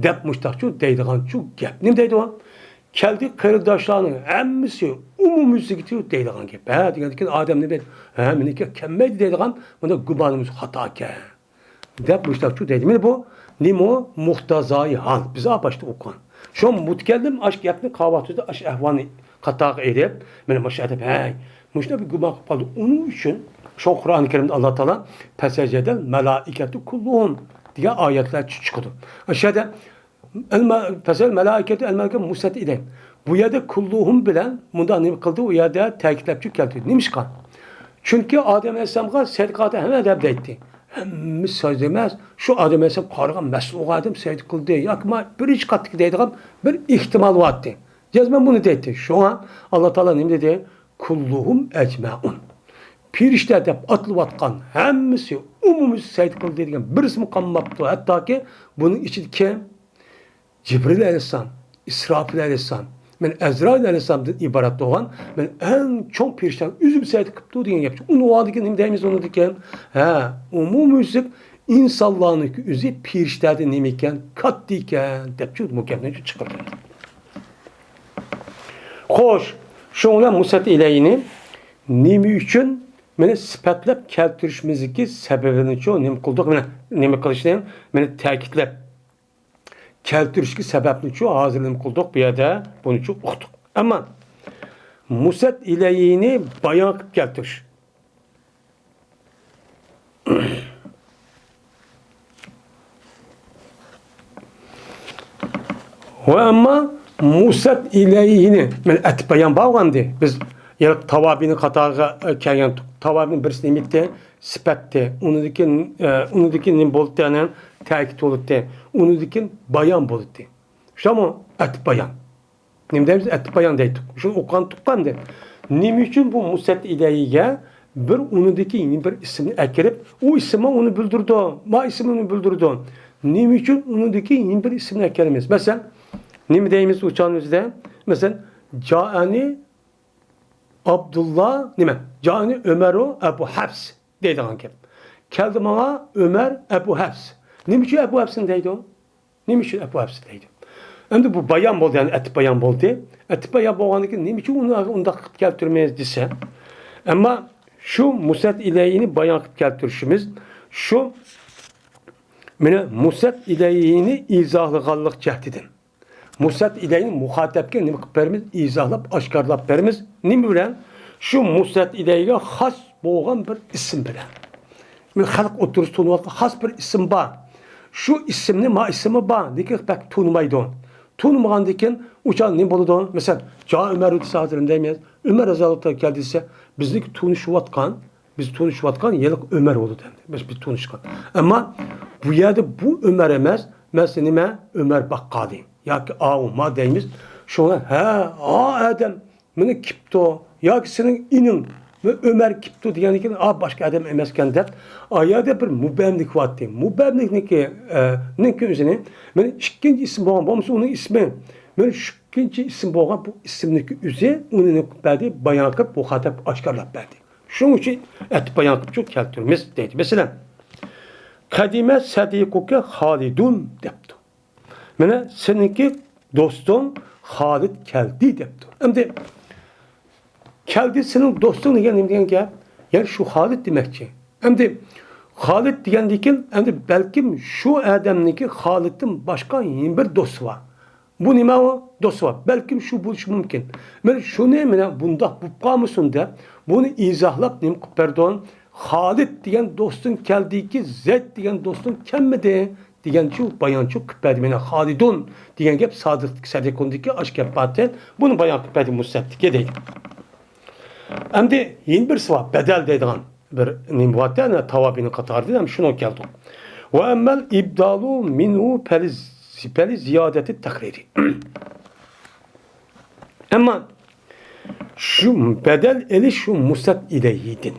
دەپ مۇشتاقچۇ دەيدىغانچۇ گەپ. نېمە دەيدۇ؟ كەلدى قېرىنداشلارنىڭ ھەممىسى ئومۇميۈزلۈكىچۇ دەيدىغان گەپ. ھە دېگەندىن كېيىن ئادەم نېمە دەيدۇ؟ ھە، مېنىڭكى كەلمەيدۇ دەيدىغان بۇنداق گۇمانىمىز خاتا ئىكەن. دەپ مۇشتاقچۇ دەيدۇ. مانا بۇ نېمە؟ مۇقتەزايى ھال. بىز ئا باشتا ئوقۇغان. شۇ مۇتەكەللىم ئاش گەپنى قاۋاقتۇزدا ئاش ئەھۋالنى قاتارغا ئېلىپ، مانا مۇشۇ ئادەم، ھەي، مۇشۇنداق بىر گۇمان قىلىپ قالدى. ئۇنىڭ ئۈچۈن شۇ قۇرئانى كەرىمدە ئاللا تائالا «پەسەجەدەل مەلائىكەتۇ كۇللۇھۇم» دېگەن ئايەتلەر چىقىدۇ. ئاشۇ يەردە ئەلمە-، پەسەل مەلائىكەتۇ ئەلمەلكە مۇسەت ئىدەي. بۇ يەردە كۇللۇھۇم بىلەن مۇنداق نېمە قىلدى؟ ئۇ يەردە تەكىتلەپچۇ كەلتۈردى. نېمىشقا؟ چۈنكى ئادەم ئەلەيھىسسالامغا سەيدە قىلغان ھەممە ئادەم دەيتتى. ھەممە سەيدە ئەمەس، شۇ ئادەم ئەلەيھىسسالام قارىغان مەسئۇل ئادەم سەيدە قىلدى ياكى ما بىر ھېچ قاتتىق دەيدىغان بىر ئېھتىمال بارتتى. جەزمەن بۇنى دەيتتى. شۇڭا ئاللا تائالا نېمە دېدى؟ كۇللۇھۇم ئەجمەئۇن. پېرىشتە دەپ ئاتىلىۋاتقان ھەممىسى ئومۇميۈزلۈك سەيدە قىلدى دېگەن بىرسىمۇ قالماپتۇ. ھەتتاكى بۇنىڭ ئىچىدە كىم؟ جىبرىل ئەلەيھىسسالام، ئىسراپىل ئەلەيھىسسالام، مەن ئەزرائىل ئەلەيھىسسالامدىن ئىبارەت بولغان، مەن ئەڭ چوڭ پېرىشتەنى ئۆزۈم سەيدە قىپتۇ دېگەن گەپ. ئۇنى ئۇۋاندىكىن نېمە دەيمىز ئۇنىڭدىكىن؟ ھە، ئومۇميۈزلۈك ئىنسانلارنىڭكى ئۆزى پېرىشتەدىن نېمە ئىكەن؟ كاتتا ئىكەن، دەپچۇ بۇ گەپنى چىقىرىدۇ. خوش، شۇنىڭ بىلەن مۇسەت ئىلەينى نېمە ئۈچۈن مانا سۈپەتلەپ كەلتۈرۈشىمىزدىكى سەۋەبىنىچۇ نېمە قىلدۇق؟ مانا نېمە قىلىشنى، مانا تەكىتلەپ كەلتۈرۈشكە سەۋەبنىچۇ ھازىر نېمە قىلدۇق؟ بۇ يەردە بۇنىچۇ ئۇقتۇق. ئەمما مۇسەت ئىلەينى بايان قىلىپ كەلتۈرۈش. ۋە ئەمما مۇسەت ئىلەيھىنى، مەن ئەتىپ بايان بارغانىدى. بىز يەنە تاۋابىنىڭ قاتارىغا، ئە، كەلگەن. تاۋابىنىڭ بىرسى نېمە ئىدى؟ سۈپەتتى. ئۇنىڭدىكى، ئە، ئۇنىڭدىكى نېمە بولدى؟ يەنە تەكىت بولدى. ئۇنىڭدىكى بايان بولدى. شۇمۇ ئەتىپ بايان. نېمە دەيمىز؟ ئەتىپ بايان دەيتتۇق. شۇنى ئوقۇغان تۇغقان دەپ. نېمە ئۈچۈن بۇ مۇسەت ئىلەيھىگە بىر ئۇنىڭدىكى يەنە بىر ئىسىمنى ئەكىرىپ، ئۇ ئىسىممۇ ئۇنى بىلدۈرىدۇ، ما ئىسىممۇ ئۇنى بىلدۈرىدۇ. نېمە ئۈچۈن ئۇنىڭدىكى يەنە بىر ئىسىمنى ئەكىرىمىز؟ مەسىلەن، نېمە دەيمىز ئۇ چاغنىڭ ئۆزىدە؟ مەسىلەن، جائەنى ئابدۇللا، نېمە؟ جائەنى ئۆمەرۇ ئەبۇ ھەفس دەيدىغان گەپ. كەلدى ماڭا ئۆمەر ئەبۇ ھەفس. نېمە ئۈچۈن ئەبۇ ھەفسنى دەيدۇ؟ نېمە ئۈچۈن ئەبۇ ھەفس دەيدۇ؟ ئەمدى بۇ بايان بولدى، يەنى ئەتىپ بايان بولدى. ئەتىپ بايان بولغاندىن كېيىن نېمە ئۈچۈن ئۇنى ئۇنداق قىلىپ كەلتۈرىمىز دېسە، ئەمما شۇ مۇسەت ئىلەيھىنى بايان قىلىپ كەلتۈرۈشىمىز، شۇ مانا مۇسەت ئىلەيھىنى ئىزاھلىغانلىق جەھىتىدىن. مۇسەت ئىلەينى مۇخاتەپكە نېمە قىلىپ بېرىمىز؟ ئىزاھلاپ، ئاشكارىلاپ بېرىمىز. نېمە بىلەن؟ شۇ مۇسەت ئىلەيگە خاس بولغان بىر ئىسىم بىلەن. مەن خەلق ئوتتۇرىسىدا تونۇۋاتقان خاس بىر ئىسىم بار. شۇ ئىسىمنى، ما ئىسىمى بار، لېكىن بەك تونۇمايدۇ. تونۇمىغاندىن كېيىن ئۇ چاغ نېمە بولىدۇ؟ مەسىلەن، جا ئۆمەر دېسە ھازىر نېمە دەيمىز؟ ئۆمەر رەزىياللاھۇ تائالا كەلدى دېسە، بىزنىڭكى تونۇشۇۋاتقان بىز تونۇشۇۋاتقان ھېلىقى ئۆمەر بولىدۇ ئەمدى. بىز، بىز تونۇشقان. ئەمما بۇ يەردە بۇ ئۆمەر ئەمەس، مەسىلەن، نېمە؟ ئۆمەر باققالى ياكى ئاۋۇ ما دەيمىز. شۇڭا، ھە، ئا ئادەم مېنى كېپتۇ ياكى سېنىڭ ئىنىڭ ئۆمەر كېپتۇ دېگەندىن كېيىن، ئا، باشقا ئادەم ئەمەسكەن دەپ، ئا يەردە بىر مۇبھەملىك بارتى. مۇبھەملىكنىڭكى، ئە، نىڭكى ئۆزىنى مېنى ئىككىنچى ئىسىم بولغان بولمىسا ئۇنىڭ ئىسمى، مېنى ئىككىنچى ئىسىم بولغان بۇ ئىسىمنىڭكى ئۆزى ئۇنى نېمە قىلىپ بەردى؟ بايان قىلىپ، مۇخاتەپكە ئاشكارىلاپ بەردى. شۇنىڭ ئۈچۈن ئەتىپ بايان قىلىپچۇ كەلتۈرىمىز دەيدۇ. مەسىلەن، قەدىمە سەدىقۇكە خالىدۇن دەپتۇ. مانا سېنىڭكى دوستۇڭ خالىد كەلدى دەپتۇ. ئەمدى كەلدى سېنىڭ دوستۇڭ دېگەن نېمە دېگەن گەپ؟ يەنى شۇ خالىد دېمەكچى. ئەمدى خالىد دېگەندىن كېيىن، ئەمدى بەلكىم شۇ ئادەمنىڭكى خالىدتىن باشقا يەنە بىر دوستى بار. بۇ نېمە ئۇ؟ دوستى بار. بەلكىم شۇ بولۇشى مۇمكىن. مانا شۇنى مانا بۇنداق بولۇپ قالمىسۇن دەپ، بۇنى ئىزاھلاپ نېمە قىلىپ بەردۇ؟ خالىد دېگەن دوستۇڭ كەلدىكى، زەيد دېگەن دوستۇڭ كەلمىدى دېگەنچۇ بايانچۇ قىلىپ بەردى. مانا خالىدۇن دېگەن گەپ سادىق، سەدىقۇندىكى ئاش گەپ بارتى. بۇنى بايان قىلىپ بەردى مۇسەتتىكى دەيدۇ. ئەمدى يەنە بىرسى بار، بەدەل دەيدىغان بىر نېمە بارتى، ئەنە تاۋابىنىڭ قاتارىدىن ھەم شۇنى كەلدۇق. ۋە ئەممەل ئىبدالۇ مىنھۇ پەلى، پەلى زىيادەتى تەقرىرى. ئەمما شۇ بەدەل ئېلىش شۇ مۇسەت ئىلەيھىدىن.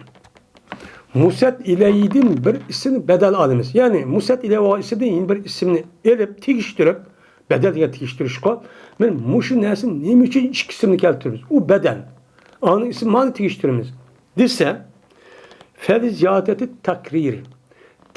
مۇسەت ئىلەيھىدىن بىر ئىسىمنى بەدەل ئالىمىز. يەنى مۇسەت ئىلەيھى بولغان ئىسىمدىن يەنە بىر ئىسىمنى ئېلىپ، تېگىشتۈرۈپ، بەدەل دېگەن تېگىشتۈرۈشكە، مانا مۇشۇ نەرسىنى نېمە ئۈچۈن ئىككى ئىسىمنى كەلتۈرىمىز؟ ئۇ بەدەل. ئانىڭ ئىسمى مانا تېگىشتۈرىمىز دېسە، فەلزىيادەتى تەقرىرى.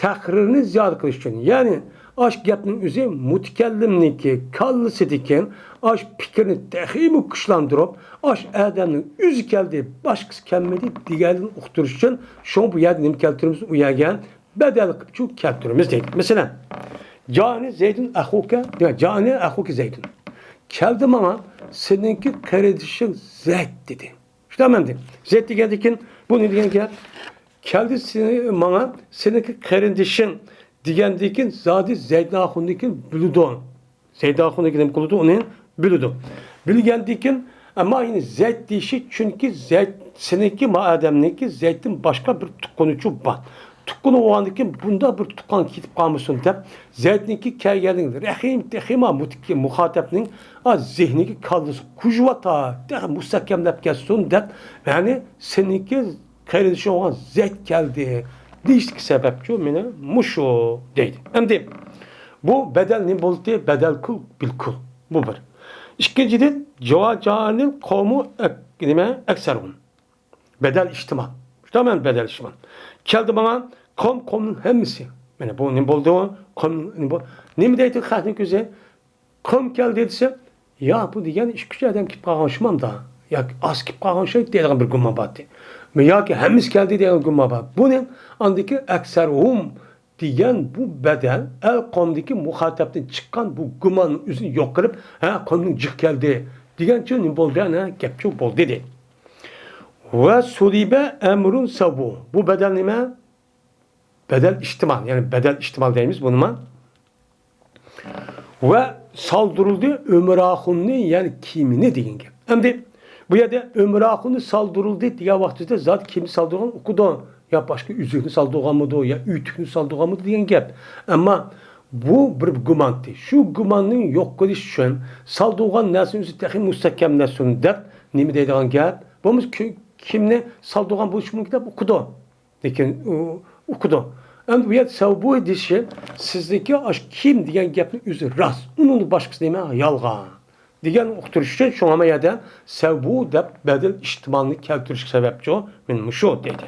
تەقرىرنى زىيادە قىلىش ئۈچۈن، يەنى ئاش گەپنىڭ ئۆزى مۇتەكەللىمنىڭكى كاللىسىدىكى ئاش پىكىرنى تېخىمۇ كۈچلەندۈرۈپ، ئاش ئادەمنىڭ ئۆزى كەلدى، باشقىسى كەلمىدى دېگەننى ئۇقتۇرۇش ئۈچۈن، شۇڭا بۇ يەردە نېمە كەلتۈرىمىز؟ ئۇ يەرگە بەدەل قىلىپ شۇ كەلتۈرىمىز دەيدۇ. مەسىلەن، جائەنى زەيدۇن ئەخۇكە، يا جائەنى ئەخۇكە زەيدۇن. كەلدى ماڭا سېنىڭكى قېرىندىشىڭ زەيد دېدى. شۇنداقمۇ ئەمدى؟ زەيد دېگەندىن كېيىن بۇ نېمە دېگەن گەپ؟ كەلدى سېنى، ماڭا سېنىڭكى قېرىندىشىڭ دېگەندىن كېيىن زادى زەيدىن ئاخۇندىن كېيىن بىلىدۇ. زەيدىن ئاخۇندىن كېيىن نېمە قىلىدۇ؟ ئۇنى بىلىدۇ. بىلگەندىن كېيىن، ئەمما يەنە زەيد دېيىشى، چۈنكى زەيد سېنىڭكى، ما ئادەمنىڭكى زەيدتىن باشقا بىر تۇغقىنىچۇ بار. تۇغقىنى بولغاندىن كېيىن بۇنداق بىر تۇغقان كېتىپ قالمىسۇن دەپ، زەيدنىڭكى كەلگەنلىكىنى رەھىم تېخىمۇ مۇتىكى مۇخاتەپنىڭ، ئا، زېھنىگە، كاللىسىغا كۈجىۋاتا، تېخى مۇستەھكەملەپ كەتسۇن دەپ، يەنى سېنىڭكى قېرىندىشىڭ بولغان زەيد كەلدى دېيىشتىكى سەۋەبچۇ مېنى مۇشۇ دەيدۇ. ئەمدى بۇ بەدەل نېمە بولدى؟ بەدەل كۇل بىل كۇل. بۇ بىر. ئىككىنچىدىن، جاۋا جانىل قومۇ ئەك-، نېمە؟ ئەكسەرۇم. بەدەل ئىھتىمال. شۇنداقمۇ بەدەل ئىھتىمال. كەلدى ماڭا قوم، قومنىڭ ھەممىسى. مانا بۇ نېمە بولدى؟ قوم نېمە بول-، نېمە دەيدۇ خەقنىڭ كۆزى؟ قوم كەلدى دېسە، يا بۇ دېگەن ئىككى ئۈچ ئادەم كېلىپ قالغان شۇمامدا، ياكى ئاز كېلىپ قالغان شۇ دەيدىغان بىر گۇمان بارتى. ياكى ھەممىسى كەلدى دېگەن گۇمان بار. بۇنى ئاندىكى ئەكسەرۇم دېگەن بۇ بەدەل ئەل قومدىكى مۇخاتەپتىن چىققان بۇ گۇماننىڭ ئۆزىنى يوق قىلىپ، ھە، قومنىڭ جىق كەلدى دېگەنچۇ نېمە بولدى؟ ئەنە گەپچۇ بولدى دېدى. ۋە سۇلىبە ئەمرۇن سەۋبۇ. بۇ بەدەل نېمە؟ بەدەل ئىھتىمال، يەنى بەدەل ئىھتىمال دەيمىز بۇنىمۇ. ۋە سالدۇرۇلدى ئۆمراخۇننى، يەنى كىيىمىنى دېگەن گەپ. ئەمدى بۇ يەردە ئۆمراخۇننى سالدۇرۇلدى دېگەن ۋاقتىدا زادى كىيىمنى سالدۇرغان ئۇقىدۇ. يا باشقا ئۈزۈكنى سالدۇرغانمىدۇ، يا ئۆتۈكنى سالدۇرغانمىدۇ دېگەن گەپ. ئەمما بۇ بىر گۇمانتى. شۇ گۇماننى يوق قىلىش ئۈچۈن سالدۇرغان نەرسىنى ئۆزى تېخى مۇستەھكەملەشسۇن دەپ نېمە دەيدىغان گەپ؟ بولمىسا كى-، كىيىمنى سالدۇرغان بولۇشى مۇمكىن دەپ ئۇقىدۇ. لېكىن ئۇ ئۇقىدۇ. ئەمدى بۇ يەردە سەۋبۇ دېيىشى، سىزدىكى ئاش كىيىم دېگەن گەپنىڭ ئۆزى راست. ئۇنىڭدىن باشقىسى نېمە؟ يالغان. دېگەن ئۇقتۇرۇش ئۈچۈن شۇڭا مەن يەردە سەۋبۇ دەپ بەدەل ئىھتىمالنى كەلتۈرۈشكە سەۋەبچۇ مەن مۇشۇ دەيدۇ.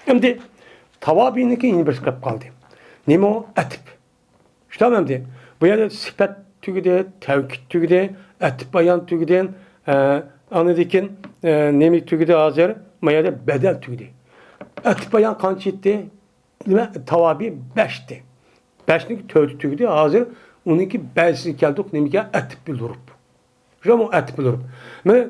ئەمدى تاۋابىنىڭكى يەنە بىرسى قېلىپ قالدى. نېمە ئۇ؟ ئەتىپ. شۇنداقمۇ ئەمدى؟ بۇ يەردە سۈپەت تۈگىدى، تەۋكىد تۈگىدى، ئەتىپ بايان تۈگىدى. ئە، ئاندىن كېيىن، ئە، نېمە تۈگىدى ھازىر؟ ما يەردە بەدەل تۈگىدى. ئەتىپ بايان قانچە ئىدى؟ نېمە؟ تاۋابى بەشتى. بەشنىڭ تۆتى تۈگىدى. ھازىر ئۇنىڭكى بەشىسىگە كەلدۇق. نېمىگە؟ ئەتىپ بىلدۈرۈپ. شۇمۇ ئەتىپ بىلدۈرۈپ. مانا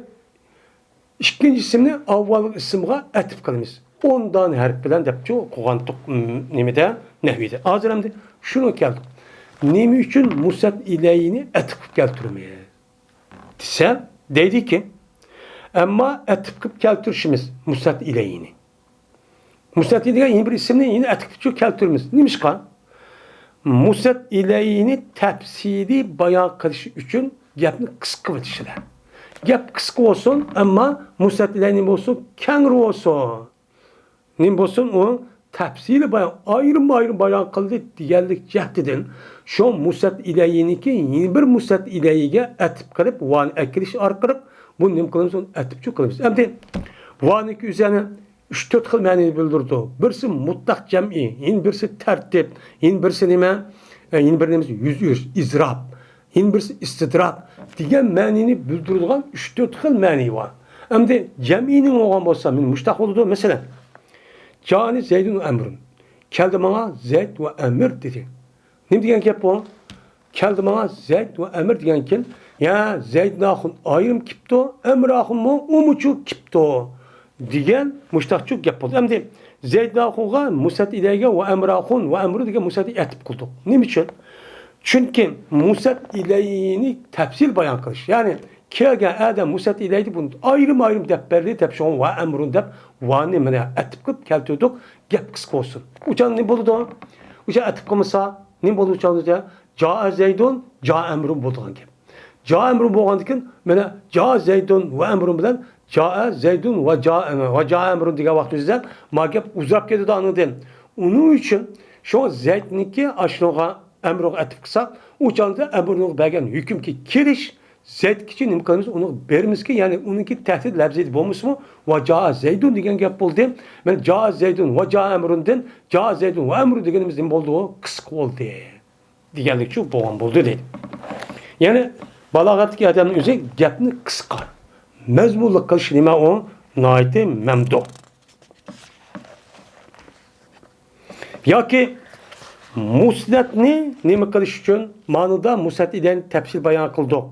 ئىككىنچى ئىسىمنى ئاۋۋالقى ئىسىمغا ئەتىپ قىلىمىز. ئون دانە ھەرپ بىلەن دەپچۇ قىلغانتۇق، م، نېمىدە؟ نەھۋىدە. ھازىر ئەمدى شۇنىڭغا كەلدۇق. نېمە ئۈچۈن مۇسەت ئىلەينى ئەتىپ قىلىپ كەلتۈرىمىز؟ دېسە، دەيدىكى، ئەمما ئەتىپ قىلىپ كەلتۈرۈشىمىز مۇسەت ئىلەينى. مۇسەت دېگەن يەنە بىر ئىسىمنى يەنە ئەتىپ قىلىپ كەلتۈرىمىز. نېمىشقا؟ مۇسەت ئىلەينى تەپسىلىي بايان قىلىش ئۈچۈن گەپنى قىسقىۋېتىشىدە. گەپ قىسقا بولسۇن، ئەمما مۇسەت ئىلەينى بولسۇن، كەڭرى بولسۇن. نېمە بولسۇن، ئۇ تەپسىلىي بايان، ئايرىم-ئايرىم بايان قىلدى دېگەنلىك جەھىتىدىن، شۇ مۇسەت ئىلەينىكى يەنە بىر مۇسەت ئىلەيگە ئەتىپ قىلىپ، ۋانى ئەكىلىش ئارقىلىق بۇ نېمە قىلىمىز؟ ئۇنى ئەتىپچۇ قىلىمىز. ئەمدى ۋانىكى ئۆزى يەنە ئۈچ تۆت خىل مەنىنى بىلدۈرىدۇ. بىرسى مۇتلەق جەمئىي، يەنە بىرسى تەرتىپ، يەنە بىرسى نېمە؟ ئە، يەنە بىر نېمىسى يۈز ئۈچ، ئىزراپ، يەنە بىرسى ئىستىدراك دېگەن مەنىنى بىلدۈرىدىغان ئۈچ تۆت خىل مەنى بار. ئەمدى جەمئىينىڭ بولغان بولسا، مانا مۇشتاق بولىدۇ. مەسىلەن، جائەنى زەيدۇن ۋە ئەمرۇن. كەلدى ماڭا زەيد ۋە ئەمىر دېدى. نېمە دېگەن گەپ بۇ؟ كەلدى ماڭا زەيد ۋە ئەمىر دېگەنكىن، يا زەيدۇن ئاخۇن ئايرىم كېپتۇ، ئەمىر ئاخۇنمۇ ئۇمۇچۇ كېپتۇ دېگەن مۇشتاقچۇ گەپ بولدى. ئەمدى زەيدۇن ئاخۇنغا مۇسەت ئىلەيگە ۋە ئەمىر ئاخۇن ۋە ئەمرۇ دېگەن مۇسەت ئەتىپ قىلدۇق. نېمە ئۈچۈن؟ چۈنكى مۇسەت ئىلەينى تەپسىل بايان قىلىش، يەنى كەلگەن ئادەم مۇسەت ئىلەيدى، بۇنى ئايرىم-ئايرىم دەپ بەردى دەپ، شۇڭا ۋە ئەمرۇن دەپ ۋانى مانا ئەتىپ قىلىپ كەلتۈردۇق، گەپ قىسقا بولسۇن. ئۇچان نېمە بولىدۇ؟ ئۇچان ئەتىپ قىلمىسا نېمە بولىدۇ؟ ئۇچان جائە زەيدۇن، جائە ئەمرۇن بولىدىغان گەپ. جائە ئەمرۇن بولغاندىكىن، مانا جائە زەيدۇن ۋە ئەمرۇن بىلەن جائە زەيدۇن ۋە جائە، ۋە جائە ئەمرۇن دېگەن ۋاقتىمىزدا ما گەپ ئۇزىراپ كېتىدۇ ئانىڭدىن. ئۇنىڭ ئۈچۈن شۇ زەيدنىكى ئاشۇنىڭغا ئەمرۇغا ئەتىپ قىلساق، ئۇ چاغدا ئەمرۇغا بەرگەن ھۆكۈمگە كېلىش، زەيدكىچە نېمە قىلىمىز؟ ئۇنى بېرىمىزكى، يەنى ئۇنىڭكى تەھدىت لەپزى بولمىسىمۇ، ۋە جائە زەيدۇن دېگەن گەپ بولدى. مەن جائە زەيدۇن ۋە جائە ئەمرۇندىن جائە زەيدۇن ۋە ئەمرۇ دېگىنىمىز نېمە بولدى؟ ئۇ قىسقا بولدى دېگەنلىكچۇ بولغان بولدى دەيدۇ. يەنى بالاغەتتىكى ئادەمنىڭ ئۆزى گەپنى قىسقا، مەزمۇنلۇق قىلىش نېمە ئۇ؟ ناھايىتى مەمدۇھ. ياكى مۇسنەتنى نېمە قىلىش ئۈچۈن مانىدا مۇسنەت ئىلەينى تەپسىل بايان قىلدۇق؟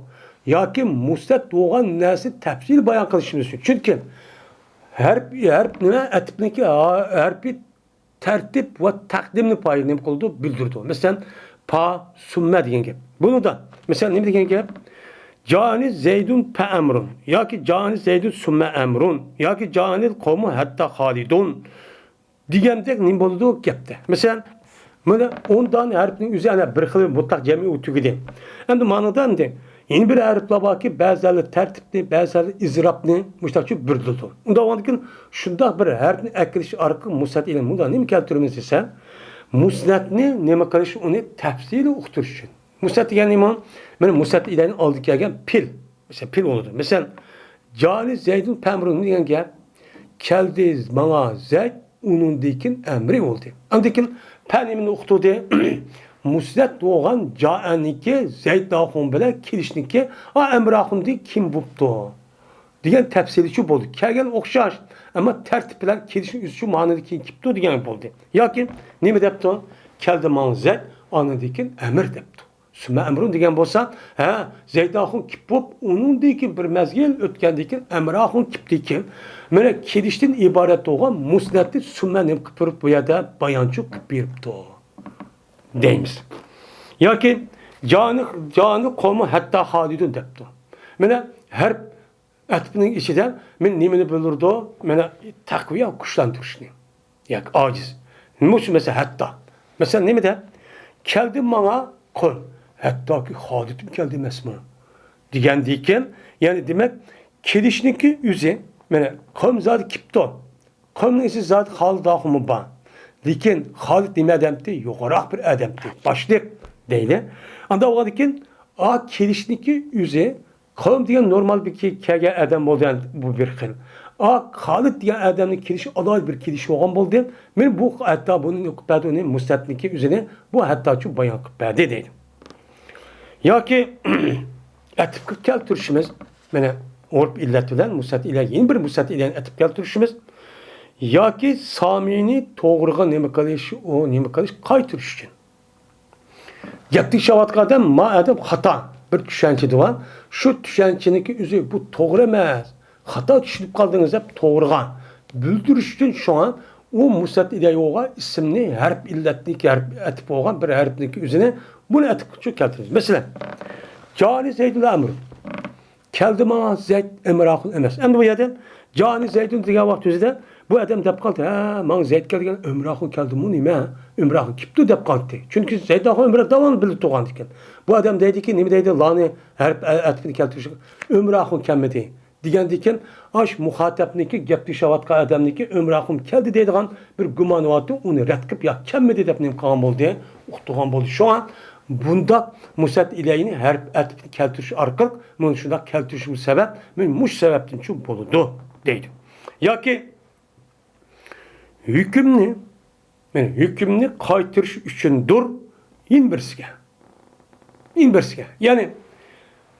ياكى مۇسنەت بولغان نەرسىنى تەپسىل بايان قىلىشىمىز ئۈچۈن. چۈنكى ھەرپ، ھەرپ نېمە؟ ئەتىپنىكى ھا-، ھەرپى تەرتىپ ۋە تەقدىمنى پايىل نېمە قىلىدۇ؟ بىلدۈرىدۇ. مەسىلەن، پا، سۈممە دېگەن گەپ. بۇنىڭدا، مەسىلەن، نېمە دېگەن گەپ؟ جائەنى زەيدۇن پە ئەمرۇن ياكى جائەنى زەيدۇن سۈممە ئەمرۇن ياكى جائەنى قومۇ ھەتتا خالىدۇن دېگەندەك نېمە بولىدۇ گەپتە؟ مەسىلەن، مانا ئون دانە ھەرپنىڭ ئۆزى ئەنە بىر خىل مۇتلەق جەمئىي ئۇ تۈگىدى. ئەمدى مانىدا ئەمدى يەنە بىر ھەرپلەر باركى، بەزىلەر تەرتىپنى، بەزىلەر ئىزرابنى مۇشۇنداقچە بىردىلدۇر. ئۇنداق بولغاندىكىن شۇنداق بىر ھەرپنى ئەكىرىش ئارقىلىق مۇسنەت ئىلەي مۇنداق نېمە كەلتۈرىمىز دېسە، مۇسنەتنى نېمە قىلىش، ئۇنى تەپسىلىي ئۇقتۇرۇش ئۈچۈن. مۇسنەت دېگەن نېمە؟ مانا مۇسنەت ئىلەينىڭ ئالدىدا كەلگەن پېئىل. مەسىلەن، پېئىل بولىدۇ. مەسىلەن، جائەنى زەيدۇن پە ئەمرۇن دېگەن گەپ، كەلدى ماڭا زەيد، ئۇنىڭدىن كېيىن ئەمرى بولدى. ئاندىن كېيىن پە نېمىنى ئۇقتۇردى؟ مۇسنەت بولغان جائەنىكى زەيد ئاخۇن بىلەن كېلىشنىكى، ئا، ئەمر ئاخۇندىن كېيىن بوپتۇ دېگەن تەپسىلىچۇ بولدى. كەلگەن ئوخشاش، ئەمما تەرتىپ بىلەن كېلىشنىڭ ئۆزىچۇ مانىدا كېيىن كېلىپتۇ دېگەن بولدى. ياكى نېمە دەپتۇ؟ كەلدى ماڭا زەيد، ئاندىن كېيىن ئەمر دەپتۇ. سۈممە ئەمرۇن دېگەن بولسا، ھە، زەيد ئاخۇن كېلىپ بوپ، ئۇنىڭدىن كېيىن بىر مەزگىل ئۆتكەندىن كېيىن ئەمر ئاخۇن كېلىپتىكىن، مانا كېلىشتىن ئىبارەت بولغان مۇسنەتنى سۈممە نېمە قىلىپ بېرىپ بۇ يەردە بايانچۇ قىلىپ بېرىپتۇ دەيمىز. ياكى جانى، جانى قومى ھەتتا خالىدۇن دەپتۇ. مانا ھەرپ ئەتىپنىڭ ئىچىدە مەن نېمىنى بىلدۈرىدۇ؟ مانا تەقۋىيە، كۈچلەندۈرۈشنى. ياكى ئاجىز. نېمە ئۈچۈن مەسىلەن ھەتتا؟ مەسىلەن نېمىدە؟ كەلدى ماڭا قوم. ھەتتاكى خالىدمۇ كەلدى ئەمەسمۇ؟ دېگەندىكىن، يەنى دېمەك، كېلىشنىكى ئۆزى، مانا قوم زادى كېپتۇ. قومنىڭ ئىچىدە زادى خالىد ئاخۇنمۇ بار. لېكىن خالىد نېمە ئادەمتى؟ يۇقىراق بىر ئادەمتى. باشلىق دەيلى. ئانداق بولغاندىكىن، ئا كېلىشنىكى ئۆزى قوم دېگەن نورمال بىر كە-، كەلگەن ئادەم بولدى، بۇ بىر خىل. ئا، خالىد دېگەن ئادەمنىڭ كېلىشى ئالاھىدە بىر كېلىش بولغان بولدى. مەن بۇ ھەتتا بۇنى ئوقۇپ بەردى، ئۇنى مۇسنەتنىكى ئۆزىنى بۇ ھەتتاچۇ بايان قىلىپ بەردى دەيدۇ. ياكى ئەتىپكە كەلتۈرۈشىمىز، مانا، ئۇرپ ئىللەت بىلەن مۇسنەت ئىلەي، يەنە بىر مۇسنەت ئىلەينى ئەتىپ كەلتۈرۈشىمىز. ياكى سامىنى توغرىغا نېمە قىلىش، ئۇ نېمە قىلىش، قايتۇرۇش ئۈچۈن. گەپ تېگىشىۋاتقان ئادەم، ما ئادەم خاتا بىر چۈشەنچىدە بار. شۇ چۈشەنچىنىڭكى ئۆزى بۇ توغرا ئەمەس، خاتا چۈشىنىپ قالدىڭىز دەپ توغرىغا بىلدۈرۈش ئۈچۈن شۇڭا ئۇ مۇسنەت ئىلەيھىغا ئىسىمنى ھەرپ ئىللەتنىكى ھەرپ ئەتىپ بولغان بىر ھەرپنىڭكى ئۆزىنى بۇنى ئەتىپ كەلتۈرىمىز. مەسىلەن، جانى زەيدۇن ئەمرۇن. كەلدى ماڭا زەيد ئەمر ئاخۇن ئەمەس. ئەمدى بۇ يەردە جانى زەيدۇن دېگەن ۋاقىت ئۆزىدە بۇ ئادەم دەپ قالدى، ھە، ماڭا زەيد كەلگەن، ئەمر ئاخۇن كەلدىمۇ نېمە؟ ئەمر ئاخۇن كېپتۇ دەپ قالدى. چۈنكى زەيد ئاخۇن ئەمر داۋاملىق بىللە تۇرغان ئىكەن. بۇ ئادەم دەيدىكى، نېمە دەيدۇ؟ لانى ھەرپ ئە-، ئەتىپىنى كەلتۈرۈشى، ئەمر ئاخۇن كەلمىدى دېگەندىكىن، ئاش مۇخاتەپنىكى، گەپ تېگىشىۋاتقان ئادەمنىكى ئەمر ئاخۇن كەلدى دەيدىغان بىر گۇمانى بارتۇ، ئۇنى رەت قىلىپ، ياق، كەلمىدى دەپ نېمە قىلغان بولدى؟ ئۇقتۇرغان بولدى. شۇڭا بۇنداق مۇسنەت ئىلەينى ھەرپ ئەتىپىنى كەلتۈرۈش ئارقىلىق مانا شۇنداق كەلتۈرۈشىمۇ سەۋەب، مانا مۇشۇ سەۋەبتىنچۇ بولىدۇ دەيدۇ. ياكى ھۆكۈمنى، مانا ھۆكۈمنى قايتۇرۇش ئۈچۈندۇر، يەنە بىرسىگە. يەنە بىرسىگە. يەنى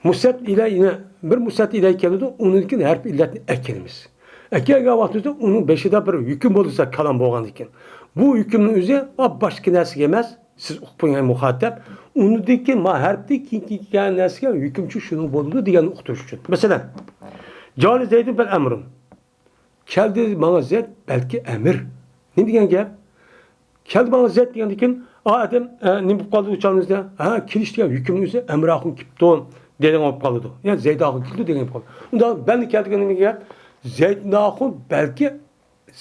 مۇسنەت ئىلەي، يەنە بىر مۇسنەت ئىلەي كېلىدۇ، ئۇنىڭدىن كېيىن ھەرپ ئىللەتنى ئەكىلىمىز. ئەكەلگەن ۋاقتىمىزدا ئۇنىڭ بېشىدا بىر ھۆكۈم بولسا كالام بولغاندىن كېيىن. بۇ ھۆكۈمنىڭ ئۆزى، ئا، باشقا نەرسىگە ئەمەس، سىز ئۇقۇپ قويغان مۇخاتەپ. ئۇنىڭدىن كېيىن ما ھەرپتىن كېيىن كەلگەن نەرسىگە ھۆكۈمچۇ شۇنىڭ بولىدۇ دېگەننى ئۇقتۇرۇش ئۈچۈن. مەسىلەن، جانى زەيدۇن بەل ئەمرۇن. كەلدى ماڭا زەيد، بەلكى ئەمىر. نېمە دېگەن گەپ؟ كەلدى ماڭا زەيد دېگەندىن كېيىن، ئا ئادەم، ئە، نېمە بولۇپ قالدى ئۇ چاغنىڭ ئۆزىدە؟ ھە، كېلىش دېگەن ھۆكۈمنىڭ ئۆزى ئەمر ئاخۇن كېپتۇ دېگەن بولۇپ قالىدۇ. يا زەيد ئاخۇن كېلىدۇ دېگەن بولۇپ قالىدۇ. ئۇندا بەلنى كەلتۈرگەن نېمە گەپ؟ زەيد ئاخۇن، بەلكى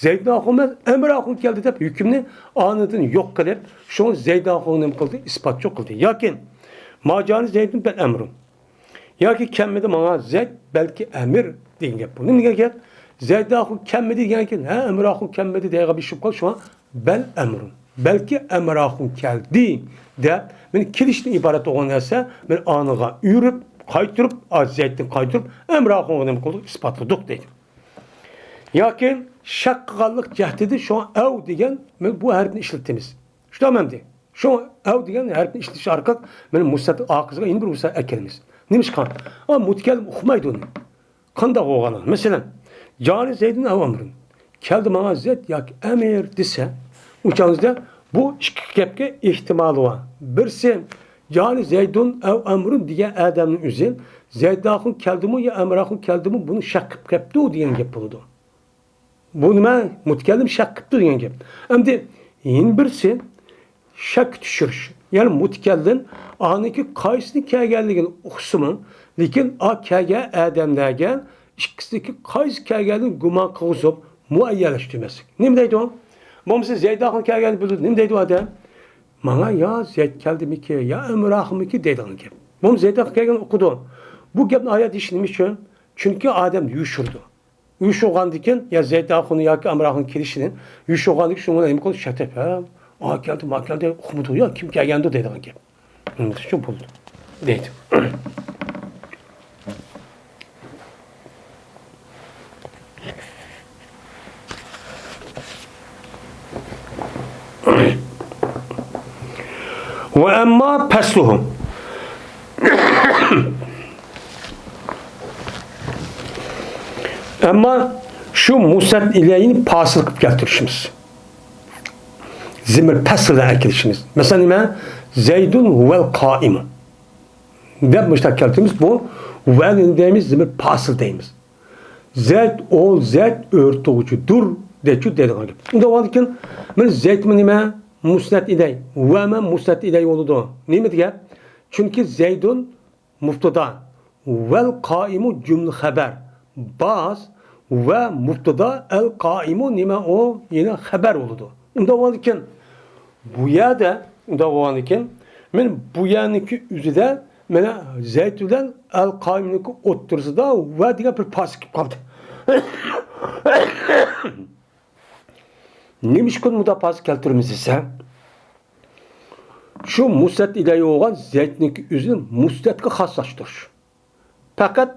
زەيد ئاخۇن ئەمەس، ئەمر ئاخۇن كەلدى دەپ ھۆكۈمنى ئانىدىن يوق قىلىپ، شۇڭا زەيد ئاخۇن نېمە قىلدى؟ ئىسپاتچۇ قىلدى. ياكى ما جانى زەيدۇن بەل ئەمرۇن. ياكى كەلمىدى ماڭا زەيد، بەلكى ئەمىر دېگەن گەپ بۇ. نېمە دېگەن گەپ؟ زەيد ئاخۇن كەلمىدى دېگەن گەپ، ھە، ئەمر ئاخۇن كەلمىدى دەيدىغان بىر ئىش بولۇپ قالدى، شۇڭا بەل ئەمرۇن. بەلكى ئەمراخۇن كەلدى دەپ، مانا كېلىشتىن ئىبارەت بولغان نەرسە، مانا ئانىغا ئۇيرۇپ، قايتۇرۇپ، ئا، زەيدنى قايتۇرۇپ، ئەمراخۇنغا نېمە قىلدۇق؟ ئىسپاتلىدۇق دەيدۇ. ياكى شەك قىلغانلىق جەھىتىدە شۇڭا ئەۋ دېگەن، مانا بۇ ھەرپنى ئىشلىتىمىز. شۇنداقمۇ ئەمدى؟ شۇ ئەۋ دېگەن ھەرپنى ئىشلىتىش ئارقىلىق مانا مۇسەت ئارقىسىغا يەنە بىر مۇسەت ئەكەلمىز. نېمىشقا؟ ئا، مۇتەكەللىم ئۇقمايدۇ ئۇنى. قانداق بولغانلىقى؟ مەسىلەن، جانى زەيدۇن ئەۋ ئەمرۇن. كەلدى ماڭا زەيد ياكى ئەمىر دېسە، ئۇ چاغدا بۇ ئىككى گەپكە ئېھتىمالى بار. بىرسى، جانى زەيدۇن ئەۋ ئەمرۇن دېگەن ئادەمنىڭ ئۆزى زەيداخۇن كەلدىمۇ يا ئەمراخۇن كەلدىمۇ، بۇنى شەك قىلىپ كەپتۇ دېگەن گەپ بولىدۇ. بۇ نېمە؟ مۇتەكەللىم شەك قىپتۇ دېگەن گەپ. ئەمدى يەنە بىرسى شەككە چۈشۈرۈش. يەنى مۇتەكەللىم ئانىڭكى قايسىنى كەلگەنلىكىنى ئۇقسىمۇ، لېكىن ئا كەلگەن ئادەملەرگە ئىككىسىدىكى قايسى كەلگەنلىكىنى گۇمان قىلغۇزۇپ مۇئەييەنلەشتۈرمەسلىك. نېمە دەيدۇ؟ بولمىسا زەيداخۇن كەلگەننى بىلىدۇ. نېمە دەيدۇ ئادەم؟ ماڭا يا زەيد كەلدىمىكى، يا ئەمراخۇنمىكى دەيدىغان گەپ. بولمىسا زەيداخۇن كەلگەننى ئۇقىدۇ. بۇ گەپنى ئايەت دېيىش نېمە ئۈچۈن؟ چۈنكى ئادەم يوشۇرىدۇ. يوشۇرغاندىكىن يا زەيداخۇن ياكى ئەمراخۇن كېلىشىنى يوشۇرغاندىكىن شۇنىڭ بىلەن نېمە قىلىدۇ؟ شەك دەپ، ھە، ئا كەلدى، ما كەلدى، ئۇقمىدۇق يا، كىم كەلگەندۇ دەيدىغان گەپ. شۇ بولدى دەيدۇ. ۋە ئەمما پەسلۇھۇ. ئەمما شۇ مۇسەت ئىلەينى پاسىل قىلىپ كەلتۈرۈشىمىز. زېمىر پەسلىدە ئەكېلىشىمىز. مەسىلەن، نېمە؟ زەيدۇن ھۇۋەل قائىمۇ دەپ مۇشۇنداق كەلتۈرىمىز. بۇ ۋەنى دەيمىز، زېمىر پاسىل دەيمىز. زەيد، ئۇ زەيد ئۆرتىگۈچىدۇر دەيدىغان گەپ. ئۇنداق بولغاندىكىن، مانا زەيدمۇ نېمە؟ مۇسنەت ئىلەي. ۋەمۇ مۇسنەت ئىلەي بولىدۇ. نېمە دېگەن؟ چۈنكى زەيدۇن مۇبتىدا، ۋەل قائىمۇ جۈملە خەبەر. باس ۋە مۇبتىدا، ئەل قائىمۇ نېمە ئۇ؟ يەنە خەبەر بولىدۇ. ئۇنداق بولغاندىكىن، بۇ يەردە، ئۇنداق بولغاندىكىن، مانا بۇ يەرنىڭكى ئۆزىدە، مانا زەيد بىلەن ئەل قائىمنىڭكى ئوتتۇرىسىدا ۋە دېگەن بىر پاسىل كېلىپ قالدى. نېمىشقا مۇنداق پاسىل كەلتۈرىمىز دېسە، شۇ مۇسنەت ئىلەي بولغان زەيدنىڭكى ئۆزىنى مۇسنەتكە خاسلاشتۇرۇش. پەقەت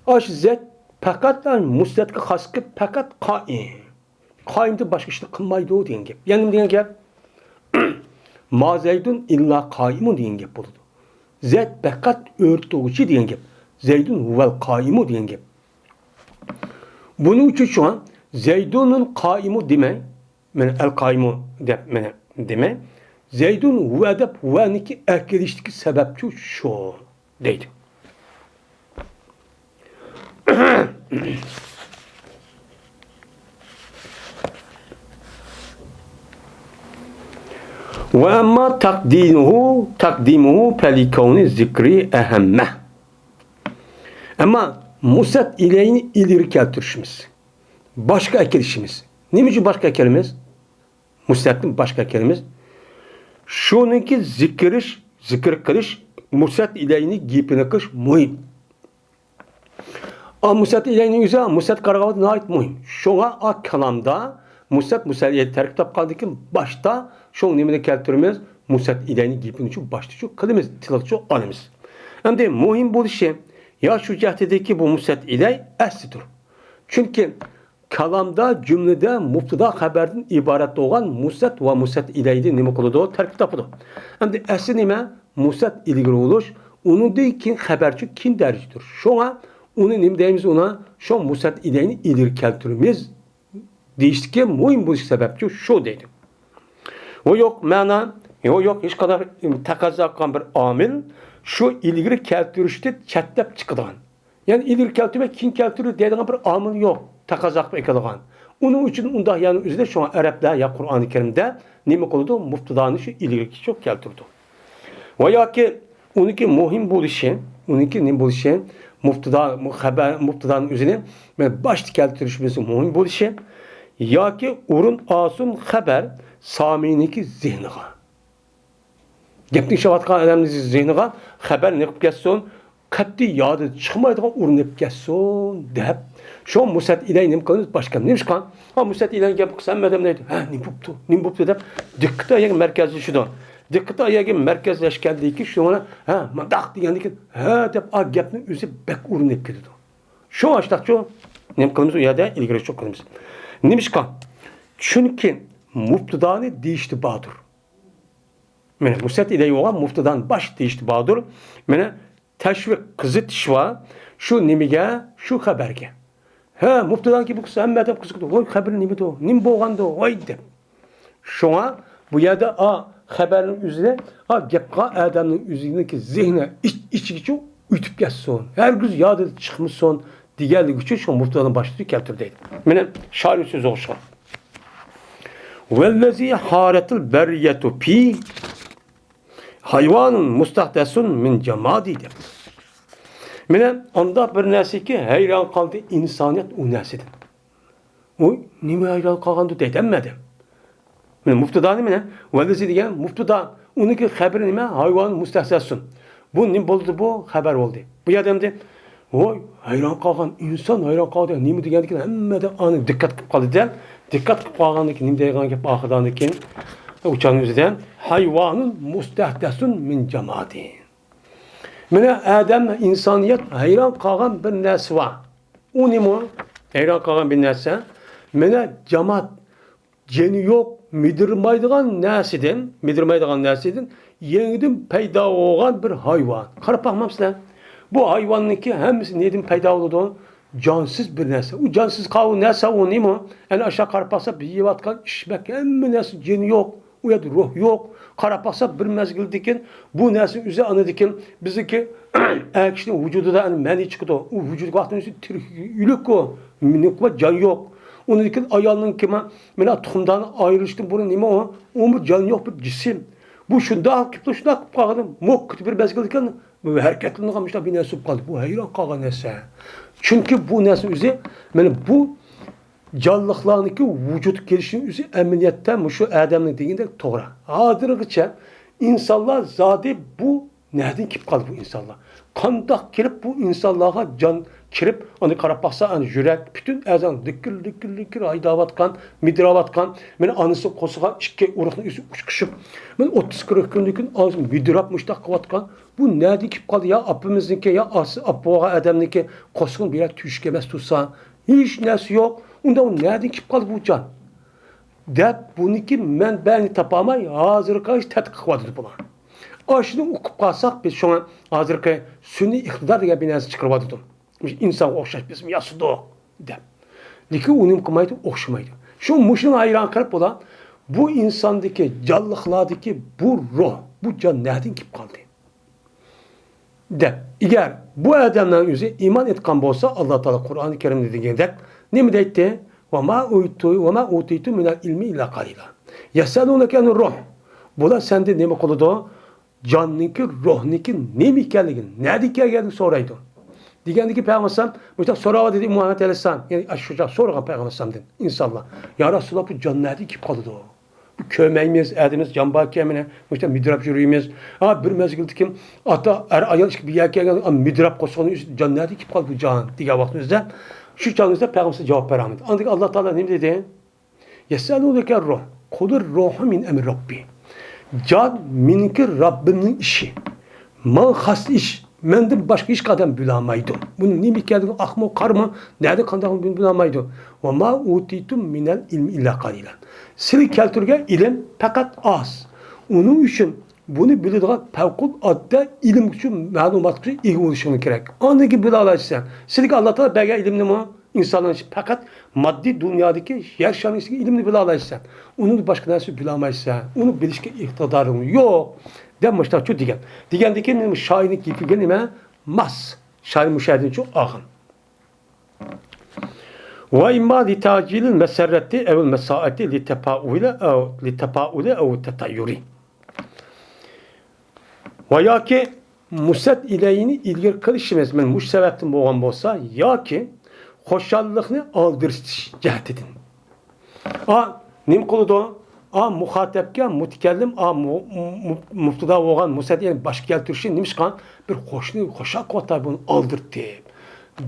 ئاشۇ زەيد پەقەت مۇسنەتكە خاس قىلىپ، پەقەت قائىم. قائىمدىن باشقا ئىشنى قىلمايدۇ دېگەن گەپ. يەنى نېمە دېگەن گەپ؟ ما زەيدۇن ئىللا قائىمۇن دېگەن گەپ بولىدۇ. زەيد پەقەت ئۆرتىگۈچى دېگەن گەپ. زەيدۇن ھۇۋەل قائىمۇ دېگەن گەپ. بۇنىڭ ئۈچۈن شۇڭا زەيدۇنۇل قائىمۇ دېمەي، مانا ئەل قائىمۇ دەپ مانا دېمەي، زەيدۇن ھۇۋە دەپ ھۇۋەنىڭكى ئەكېلىشتىكى سەۋەبچۇ شۇ دەيدۇ. ۋە ئەمما تەقدىمۇھۇ، تەقدىمۇھۇ فەلىكەۋنى زىكرى ئەھەممە. ئەمما مۇسەت ئىلەينى ئىلگىرى كەلتۈرۈشىمىز، باشقا ئەكېلىشىمىز. نېمە ئۈچۈن باشقا ئەكېلىمىز؟ مۇسەتنى باشقا ئەكېلىمىز. شۇنىڭكى زىكرىش، زىكىر قىلىش، مۇسەت ئىلەينى گېپىنى قىلىش مۇھىم. ئا، مۇسەت ئىلەينىڭ ئۆزى مۇسەت قارىغاندا ناھايىتى مۇھىم. شۇڭا ئا كالامدا مۇسەت، مۇسەت ئىلەي تەركىب تاپقاندىن كېيىن باشتا شۇ نېمىنى كەلتۈرىمىز؟ مۇسەت ئىلەينى گېپىنى شۇ باشتا شۇ قىلىمىز، تىلغا شۇ ئالىمىز. ئەمدى مۇھىم بولۇشى يا شۇ جەھەتتىكى بۇ مۇسەت ئىلەي ئەسلىدۇر. چۈنكى كالامدا جۈملىدە مۇبتىدا خەبەردىن ئىبارەت بولغان مۇسەت ۋە مۇسەت ئىلەيدىن نېمە قىلىدۇ؟ تەركىب تاپىدۇ. ئەمدى ئەسلى نېمە؟ مۇسەت ئىلگىرى بولۇش، ئۇنىڭدىن كېيىن خەبەرچۇ كېيىن دەرىجىدۇر. شۇڭا ئۇنى نېمە دەيمىز؟ ئۇنى شۇ مۇسەت ئىلەينى ئىلگىرى كەلتۈرىمىز دېيىشتىكى مۇھىم بولۇش سەۋەبچۇ شۇ دەيدۇ. ۋە يوق مەنا، ۋە يوق ھېچقانداق تەقەززا قىلغان بىر ئامىل شۇ ئىلگىرى كەلتۈرۈشتىن چەتلەپ چىقىدىغان. يەنى ئىلگىرى كەلتۈرمەي كېيىن كەلتۈرۈلدى دەيدىغان بىر ئامىل يوق، تەقەززا قىلىپ ئەكېلىدىغان. ئۇنىڭ ئۈچۈن ئۇنداق يەرنىڭ ئۆزىدە شۇڭا ئەرەبلەر يا قۇرئانى كەرىمدە نېمە قىلىدۇ؟ مۇبتىدانى شۇ ئىلگىرىكىچە كەلتۈرىدۇ. ۋە ياكى ئۇنىڭكى مۇھىم بولۇشى، ئۇنىڭكى نېمە بولۇشى، مۇبتىدا، خەبەر، مۇبتىدانىڭ ئۆزىنى مانا باشتا كەلتۈرۈشىمىز مۇھىم بولۇشى ياكى ئورۇن ئالسۇن خەبەر سامىئنىڭكى زېھنىغا. گەپنى ئىشلەۋاتقان ئادەمنىڭ زېھنىغا خەبەر نېمە قىلىپ كەتسۇن؟ قەتئىي يادىدىن چىقمايدىغان ئورۇن ئېلىپ كەتسۇن دەپ، شۇ مۇسەت ئىلەي نېمە قىلىمىز؟ باشقا نېمىشقا؟ ھا، مۇسەت ئىلەي گەپ قىلسا، ھەممە ئادەم دەيدۇ، ھە، نېمە بوپتۇ، نېمە بوپتۇ دەپ، دىققىتى ئاياغى مەركەزلىشىدۇ. دىققىتى ئاياغى مەركەزلەشكەندىن كېيىن، شۇ ھە، مۇنداق دېگەندىن كېيىن، ھە دەپ، ئا گەپنىڭ ئۆزى بەك ئورۇن ئېلىپ كېتىدۇ. شۇ ئاشتاقچۇ نېمە قىلىمىز؟ ئۇ يەردە ئىلگىرى چوق قىلىمىز. نېمىشقا؟ چۈنكى مۇپتىدانى دېيىشتە باردۇر. مانا، مۇسەت ئىلەي بولغان مۇپتىدانى باش دېيىشتە باردۇر. مانا، تەشۋىق، قىزىتىش بار. شۇ نېمىگە؟ شۇ خەبەرگە. ھە، مۇپتىدانى كېلىپ قىلسا، ھەممە ئادەم قىزىقىدۇ. ۋاي، خەبىر نېمىدۇ؟ نېمە بولغاندۇ؟ ۋاي دەپ. شۇڭا بۇ يەردە ئا خەبەرنىڭ ئۆزىنى، ئا گەپ قىلغان ئادەمنىڭ ئۆزىنىڭكى زېھنى ئىچ-، ئىچىگىچە ئۆتۈپ كەتسۇن، ھەرگىز يادىدىن چىقمىسۇن دېگەنلىك ئۈچۈن شۇ مۇپتىدانى باشلىقى كەلتۈردى. مانا شائىر سۆزى ئوخشىغان. ۋەللەزى ھارەتىل بەرىيەتۇ پى ھايۋانۇن مۇستەھدەسۇن مىن جامادى دەپ. مانا ئانداق بىر نەرسىكى، ھەيران قالدى ئىنسانىيەت ئۇ نەرسىدىن. ئۇ نېمە ھەيران قالغاندۇ دەيدۇ ھەممە ئادەم. مانا مۇپتىدانى مانا، ۋەللەزى دېگەن مۇپتىدا، ئۇنىڭكى خەبىرى نېمە؟ ھايۋان مۇستەھسەسۇن. بۇ نېمە بولدى بۇ؟ خەبەر بولدى. بۇ يەردە ئەمدى، ۋاي، ھەيران قالغان ئىنسان، ھەيران قالدى، نېمە دېگەندىكىن ھەممە ئادەم ئانى دىققەت قىلىپ قالدى دە، دىققەت قىلىپ قالغاندىن كېيىن نېمە دەيدىغان گەپ ئاخىرىدىكىن؟ ئۇچاننىڭ ئۆزىدە، ھايۋانۇن مۇستەھدەسۇن مىن جامادى. مانا ئادەم، ئىنسانىيەت ھەيران قالغان بىر نەرسە بار. ئۇ نېمە؟ ھەيران قالغان بىر نەرسە. مانا جامات، جېنى يوق، مىدىرمايدىغان نەرسىدىن، مىدىرمايدىغان نەرسىدىن يېڭىدىن پەيدا بولغان بىر ھايۋان. قاراپ باقمامسىلەر؟ بۇ ھايۋاننىڭكى ھەممىسى نېدىن پەيدا بولىدۇ؟ جانسىز بىر نەرسە. ئۇ جانسىز قالغان نەرسە ئۇ نېمە؟ ئەنە ئاشۇ قاراپ باقسا، بىز يەۋاتقان ئىچمەك، ھەممە نەرسە جېنى يوق. ئۇ يەردە روھ يوق. قاراپ باقسا، بىر مەزگىلدىكىن بۇ نەرسىنىڭ ئۆزى ئانىدىكىن بىزنىڭكى ئەر كىشىنىڭ ۋۇجۇدىدا ئەنە مەنى چىقىدۇ. ئۇ ۋۇجۇدقا ۋاقتىنىڭ ئۆزى تىرىك، ئۆلۈك ئۇ. مېنىڭكى جان يوق. ئۇنىڭدىن كېيىن ئايالنىڭكى ما-، مانا تۇخۇمداننى ئايرىلىشتىن بۇرۇن نېمە ئۇ؟ ئۇمۇ جان يوق بىر جىسىم. بۇ شۇنداق كېلىپلا شۇنداق قىلىپ قالغان. موقىت بىر مەزگىلدىكىن ھەرىكەتلىنىدىغان مۇشۇنداق بىر نەرسە بولۇپ قالدى. بۇ ھەيران قالغان نەرسە. چۈنكى بۇ نەرسە ئۆزى، مانا بۇ جانلىقلارنىڭكى ۋۇجۇدقا كېلىشىنىڭ ئۆزى ئەمەلىيەتتە مۇشۇ ئادەمنىڭ دېگىنىدەك توغرا. ھازىرغىچە ئىنسانلار زادى بۇ نەدىن كېلىپ قالدى بۇ ئىنسانلار؟ قانداق كېلىپ بۇ ئىنسانلارغا جان كىرىپ، ئاندىن قاراپ باقسا، ئانا يۈرەك، پۈتۈن ئەزاڭ لىكىر، لىكىر، لىكىر ھايداۋاتقان، مىدىراۋاتقان، مانا ئانىسى قورسىغا ئىككى ئۇرۇقنىڭ ئۆزى ئۇچقۇشۇپ، مانا ئوتتۇز قىرىق كۈندىن كېيىن ئانىسى مىدىراپ مۇشتاق قىلىۋاتقان. بۇ نەدىن كېلىپ قالدى يا؟ ئاپىمىزنىڭكى يا ئاپا بولغان ئادەمنىڭكى قورسىقىنى بىرەر تۆشۈك ئەمەس تۇرسا، ھېچ نەرسە يوق. ئۇندا ئۇ نەدىن كېلىپ قالدى بۇ جان؟ دەپ، بۇنىڭكى مەنبەنى تاپالماي، ھازىرغا قارىتا تەتقىق قىلىۋاتىدۇ بۇلار. ئاشۇنى ئۇقۇپ قالساق، بىز شۇڭا ھازىرقى سۈنئىي ئىقتىدار دېگەن بىر نەرسە چىقىرىۋاتىدۇ. مۇشۇ ئىنسانغا ئوخشاش بىزمۇ ياسىدۇق دەپ. لېكىن ئۇ نېمە قىلمايدۇ؟ ئوخشىمايدۇ. شۇ مۇشۇنىڭغا ھەيران قېلىپ بۇلار بۇ ئىنساندىكى، جانلىقلاردىكى بۇ روھ، بۇ جان نەدىن كېلىپ قالدى؟ دەپ، ئەگەر بۇ ئادەمنىڭ ئۆزى ئىمان ئېيتقان بولسا، ئاللا تائالا قۇرئانى كەرىمدە دېگەندەك نېمە دەيتتى؟ «ۋەما ئۇتىتۇ، ۋەما ئۇتىتۇم مىنەل ئىلمى ئىللا قەلىلا. يەسئەلۇنەكە ئەنىر روھ.» بۇلار سەندىن نېمە قىلىدۇ؟ جاننىڭكى، روھنىڭكى نېمە ئىكەنلىكىنى، نەدىن كەلگەنلىكىنى سورايدۇ. دېگەندىكى پەيغەمبەر ئەلەيھىسسالام مۇشۇنداق سوراۋاتىدى مۇھەممەد ئەلەيھىسسالام، يەنى ئاشۇ چاغ سورىغان پەيغەمبەر ئەلەيھىسسالامدىن ئىنسانلار، يا رەسۇلاللا، بۇ جان نەدىن كېلىپ قالىدۇ؟ بۇ كۆرمەيمىز، ئەدىمىز جان باركەن، مانا مۇشۇنداق مىدىراپ يۈرىمىز. ھا، بىر مەزگىلدىكى ئاتا، ئەر، ئايال ئىككى بىر يەرگە كەلگەن، ئا، مىدىراپ قورسىقىنى ئۈزۈپ، جان نەدىن كېلىپ قالدى بۇ جان دېگەن ۋاقتىمىزدا، شۇ چاغىمىزدا پەيغەمبەر جاۋاب بېرەلمىدى. ئاندىن كېيىن ئاللا تائالا نېمە دېدى؟ يەسئەلۇنەكە روھ، قۇلىر روھۇ مىن ئەمرى رەببى. جان مېنىڭكى رەببىمنىڭ ئىشى. ماڭا خاس ئىش. مەندىن باشقا ھېچ ئادەم بىلەلمەيدۇ. بۇنىڭ نېمە ئىكەنلىكىنى، ئاقمۇ، قارىمۇ، نەدە قانداق بىلەلمەيدۇ. ۋەما ئۇتىتۇم مىنەل ئىلمى ئىللا قەلىلا. سىلەر كەلتۈرگەن ئىلىم پەقەت ئاز. ئۇنىڭ ئۈچۈن بۇنى بىلىدىغان پەۋقۇلئاددە ئىلىم ئۈچۈن، مەلۇمات ئۈچۈن ئىگە بولۇشۇڭ كېرەك. ئاندىن كېيىن بىلەلەيسەن. سىلەرگە ئاللا تائالا بەرگەن ئىلىمنىمۇ ئىنسانلار ئۈچۈن پەقەت ماددىي دۇنيادىكى يەر شارىنىڭ ئىچىدىكى ئىلىمنى بىلەلەيسەن. ئۇنىڭدىن باشقا نەرسە بىلەلمەيسەن. ئۇنى بىلىشكە ئىقتىدارىڭ يوق. دەپ مۇشۇنداقچۇ دېگەن. دېگەندىكىن شائىرنىڭ گېپىگە نېمە؟ ماس. شائىر مۇشۇ يەردىنچۇ ئالغان. ۋە ئىمما لىتەجىلىل مەسەررەتى ئەۋ مەسائەتى لىتەپائۇلى ئەۋ، لىتەپائۇلى ئەۋ تەتەييۇرى. ۋە ياكى مۇسەت ئىلەينى ئىلگىرى قىلىشىمىز مەن مۇشۇ سەۋەبتىن بولغان بولسا، ياكى خۇشاللىقنى ئالدىرىتىش جەھىتىدىن. ئا، نېمە قىلىدۇ؟ ئا مۇخاتەپكە مۇتەكەللىم، ئا مۇ-، مۇ-، مۇبتىدا بولغان مۇسەت ئىلەينى باشقا كەلتۈرۈشى نېمىشقا؟ بىر قوشنى خۇشال قىلىۋاتار بۇنى ئالدىرتىپ،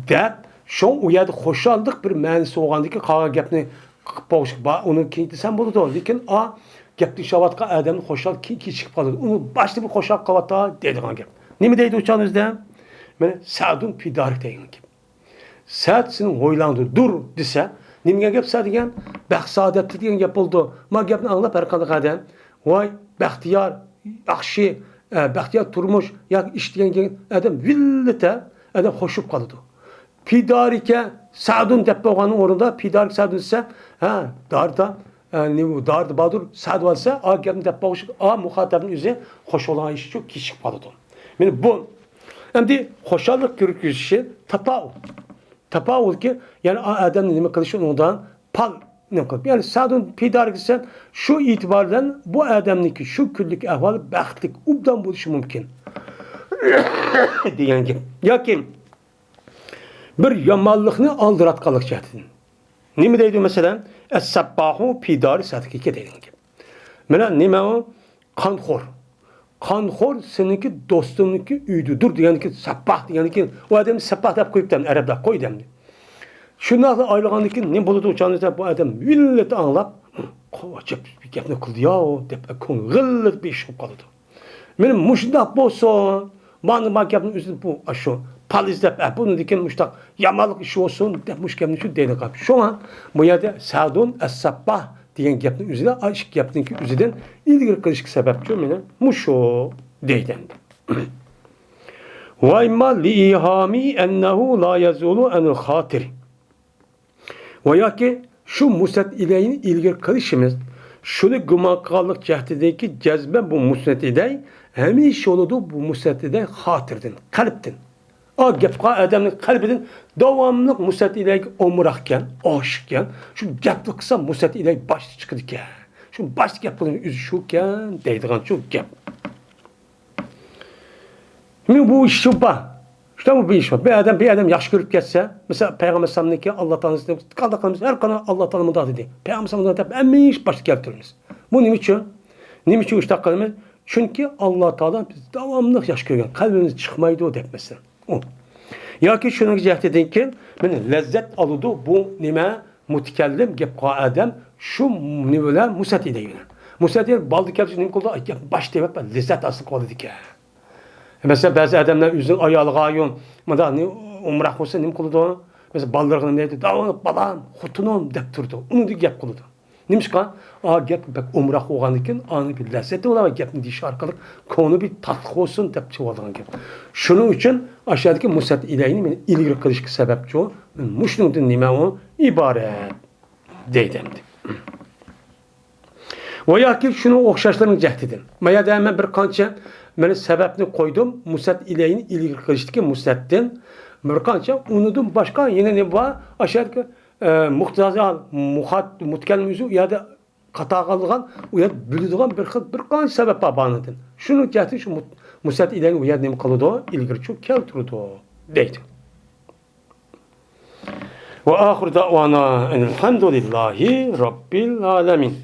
دەپ، شۇڭا ئۇ يەردە خۇشاللىق بىر مەنىسى بولغاندىكىن، قالغان گەپنى قىلىپ بولۇشقا بار، ئۇنى كېيىن دېسەم بولىدۇ. لېكىن ئا گەپنى ئىشلەۋاتقان ئادەمنى خۇشال كېيىن كېچىكىپ قالىدۇ. ئۇنى باشتا بىر خۇشال قىلىۋاتار دەيدىغان گەپ. نېمە دەيدۇ ئۇ چاغدا ئۆزىدە؟ مانا سەئدۇن پى دارىك دەيدىغان گەپ. سەت سېنىڭ ھويلاڭدۇر، دۇر دېسە، نېمە دېگەن گەپ سەت دېگەن؟ بەخت سائادەتلىك دېگەن گەپ بولىدۇ. ما گەپنى ئاڭلاپ ھەر قانداق ئادەم، ۋاي، بەختىيار، ياخشى، ئە، بەختىيار تۇرمۇش ياكى ئىش دېگەن ئادەم ۋىللىتە ئادەم خوش بولۇپ قالىدۇ. پى دارىكە سەئدۇن دەپ بولغاننىڭ ئورنىدا پى دارىك سەئدۇن دېسە، ھە، داردا، ئە، نېمە، داردا باردۇر، سەئد بار دېسە، ئا گەپنى دەپ بولغۇچ، ئا مۇخاتەپنىڭ ئۆزى خوش بولغان ئىش ئۈچۈن كېچىكىپ قالىدۇ. مانا بۇ ئەمدى خۇشاللىق كۆرسىتىشى تاپاۋۇل. تاپاۋۇلكى، يەنى ئا-، ئادەمنى نېمە قىلىشى ئۇنىڭدىن پال نېمە قىلىپ. يەنى سەئدۇن پى دارىك دېسە، شۇ ئېتىبار بىلەن بۇ ئادەمنىڭكى شۇ كۈنلۈك ئەھۋالى بەختلىك، ئوبدان بولۇشى مۇمكىن دېگەن گەپ. ياكى بىر يامانلىقنى ئالدىراتقانلىق جەھەتتىن. نېمە دەيدۇ مەسىلەن؟ ئەسسەبباھۇ پى دارى سەدىقىكە دەيدىغان گەپ. مانا نېمە ئۇ؟ قانخور. قانخور سېنىڭكى دوستۇڭنىڭكى ئۆيىدىدۇر دېگەندىكىن، سەپپاھ دېگەندىكىن، ئۇ ئادەمنى سەپپاھ دەپ قويۇپتۇ ئەرەبلەر، قوي دەمدى. شۇنداقلا ئايلىغاندىن كېيىن نېمە بولىدۇ ئۇ چاغدا دېسە، بۇ ئادەم مىللىتى ئاڭلاپ، قو-، ئەجەب بىر گەپنى قىلدى ياۋ دەپ، كۆڭلى غىللىتىپ بىر ئىش بولۇپ قالىدۇ. مانا مۇشۇنداق بولسۇن، مانا ما گەپنى ئۆزىدىن بۇ، ئاشۇ پال ئىزدەپ، ئە، بۇنىڭدىن كېيىن مۇشۇنداق يامانلىق ئىش بولسۇن دەپ مۇشۇ گەپنى شۇ دەيدىغان. شۇڭا بۇ يەردە سەئدۇن ئەسسەبباھ دېگەن گەپنىڭ ئۆزىدە، ئا، ئىككى گەپنىڭكى ئۆزىدىن ئىلگىرى قىلىشقا سەۋەبچۇ مانا مۇشۇ دەيدۇ ئەمدى. ۋە ئىمما لىئىھامى ئەننەھۇ لا يەزۇلۇ ئەنىل خاتىرى. ۋە ياكى شۇ مۇسەت ئىلەينى ئىلگىرى قىلىشىمىز، شۇنى گۇمان قىلغانلىق جەھىتىدىكى جەزمەن بۇ مۇسەت ئىلەي ھەمىشە بولىدۇ، بۇ مۇسەت ئىلەي خاتىرىدىن، قەلبتىن. ئا گەپ قىلغان ئادەمنىڭ قەلبىدىن داۋاملىق مۇسەت ئىلەيگە ئومراقكەن، ئاشىقكەن، شۇ گەپنى قىلسا مۇسەت ئىلەي باشتا چىقىدىكەن. شۇ باشتا گەپ قىلغان ئۆزى شۇكەن دەيدىغان شۇ گەپ. مەن بۇ ئىش شۇ بار. شۇنداق بۇ ئىش بار. بىر ئادەم، بىر ئادەم ياخشى كۆرۈپ كەتسە، مىسال، پەيغەمبەر ئەلەيھىسسالامنىڭكى ئاللا تائالا قانداق قىلىمىز؟ ھەر قانداق ئاللا تائالا مۇنداق دېدى. پەيغەمبەر ئەلەيھىسسالام مۇنداق دەپ ھەممە ئىش باشتا كەلتۈرىمىز. بۇ نېمە ئۈچۈن؟ نېمە ئۈچۈن شۇنداق قىلىمىز؟ چۈنكى ئاللا تائالا بىز داۋاملىق ياخشى كۆرگەن، قەلبىمىزدىن چىقمايدۇ دەپ مەسىلەن. ئۇ. ياكى شۇنىڭ جەھىتىدىن كېيىن، مانا لەززەت ئالىدۇ بۇ نېمە؟ مۇتەكەللىم، گەپ قىلغان ئادەم شۇ نېمە بىلەن؟ مۇسەت ئىلەي بىلەن. مۇسەت ئىلەي بالىدا كەلسە نېمە قىلىدۇ؟ ئاي، گەپ باش تېۋىپ لەززەت ھاسىل قىلىدىكەن. مەسىلەن، بەزى ئادەملەر ئۆزىنىڭ ئايالىغا يۇ-، مۇنداق نېمە، ئومراق بولسا نېمە قىلىدۇ؟ مەسىلەن، بالىلىرىغا نېمە دەيدۇ؟ داۋاملىق بالام، خوتۇنۇم دەپ تۇرىدۇ. ئۇنىڭدىن گەپ قىلىدۇ. نېمىشقا؟ ئا گەپ بەك ئومراق بولغاندىكىن، ئانىڭ بىر لەززىتى بولار، گەپنى دېيىش ئارقىلىق كۆڭلى بىر تاتلىق بولسۇن دەپ چىقىۋالغان گەپ. شۇنىڭ ئۈچۈن ئاشۇ يەردىكى مۇسەت ئىلەينى مەن ئىلگىرى قىلىشقا سەۋەبچۇ، مۇشۇنىڭدىن نېمە ئۇ ئىبارەت دەيدۇ ئەمدى. ۋە ياكى شۇنىڭ ئوخشاشلىرىنىڭ جەھىتىدىن. ما يەردە مەن بىر قانچە مەن سەۋەبنى قويدۇم، مۇسەت ئىلەينى ئىلگىرى قىلىشتىكى مۇسەتتىن بىر قانچە، ئۇنىڭدىن باشقا يەنە نېمە بار؟ ئاشۇ يەردىكى ئە، مۇقتەزا، مۇخات-، مۇتەكەللىم ئۆزى ئۇ يەردە قاتارغانلىغان، ئۇ يەردە بىلىدىغان بىر خىل، بىر قانچە سەۋەب بار بانىدىن. شۇنىڭ جەھەتتىن شۇ مۇت-، مۇسەت ئىلەينى ئۇ يەردە نېمە قىلىدۇ؟ ئىلگىرى چۈ كەلتۈرىدۇ، دەيدۇ. ۋە ئاخىر دەئۋانا ئەنىلھەمدۇلىللاھى رەببىل ئالەمىن.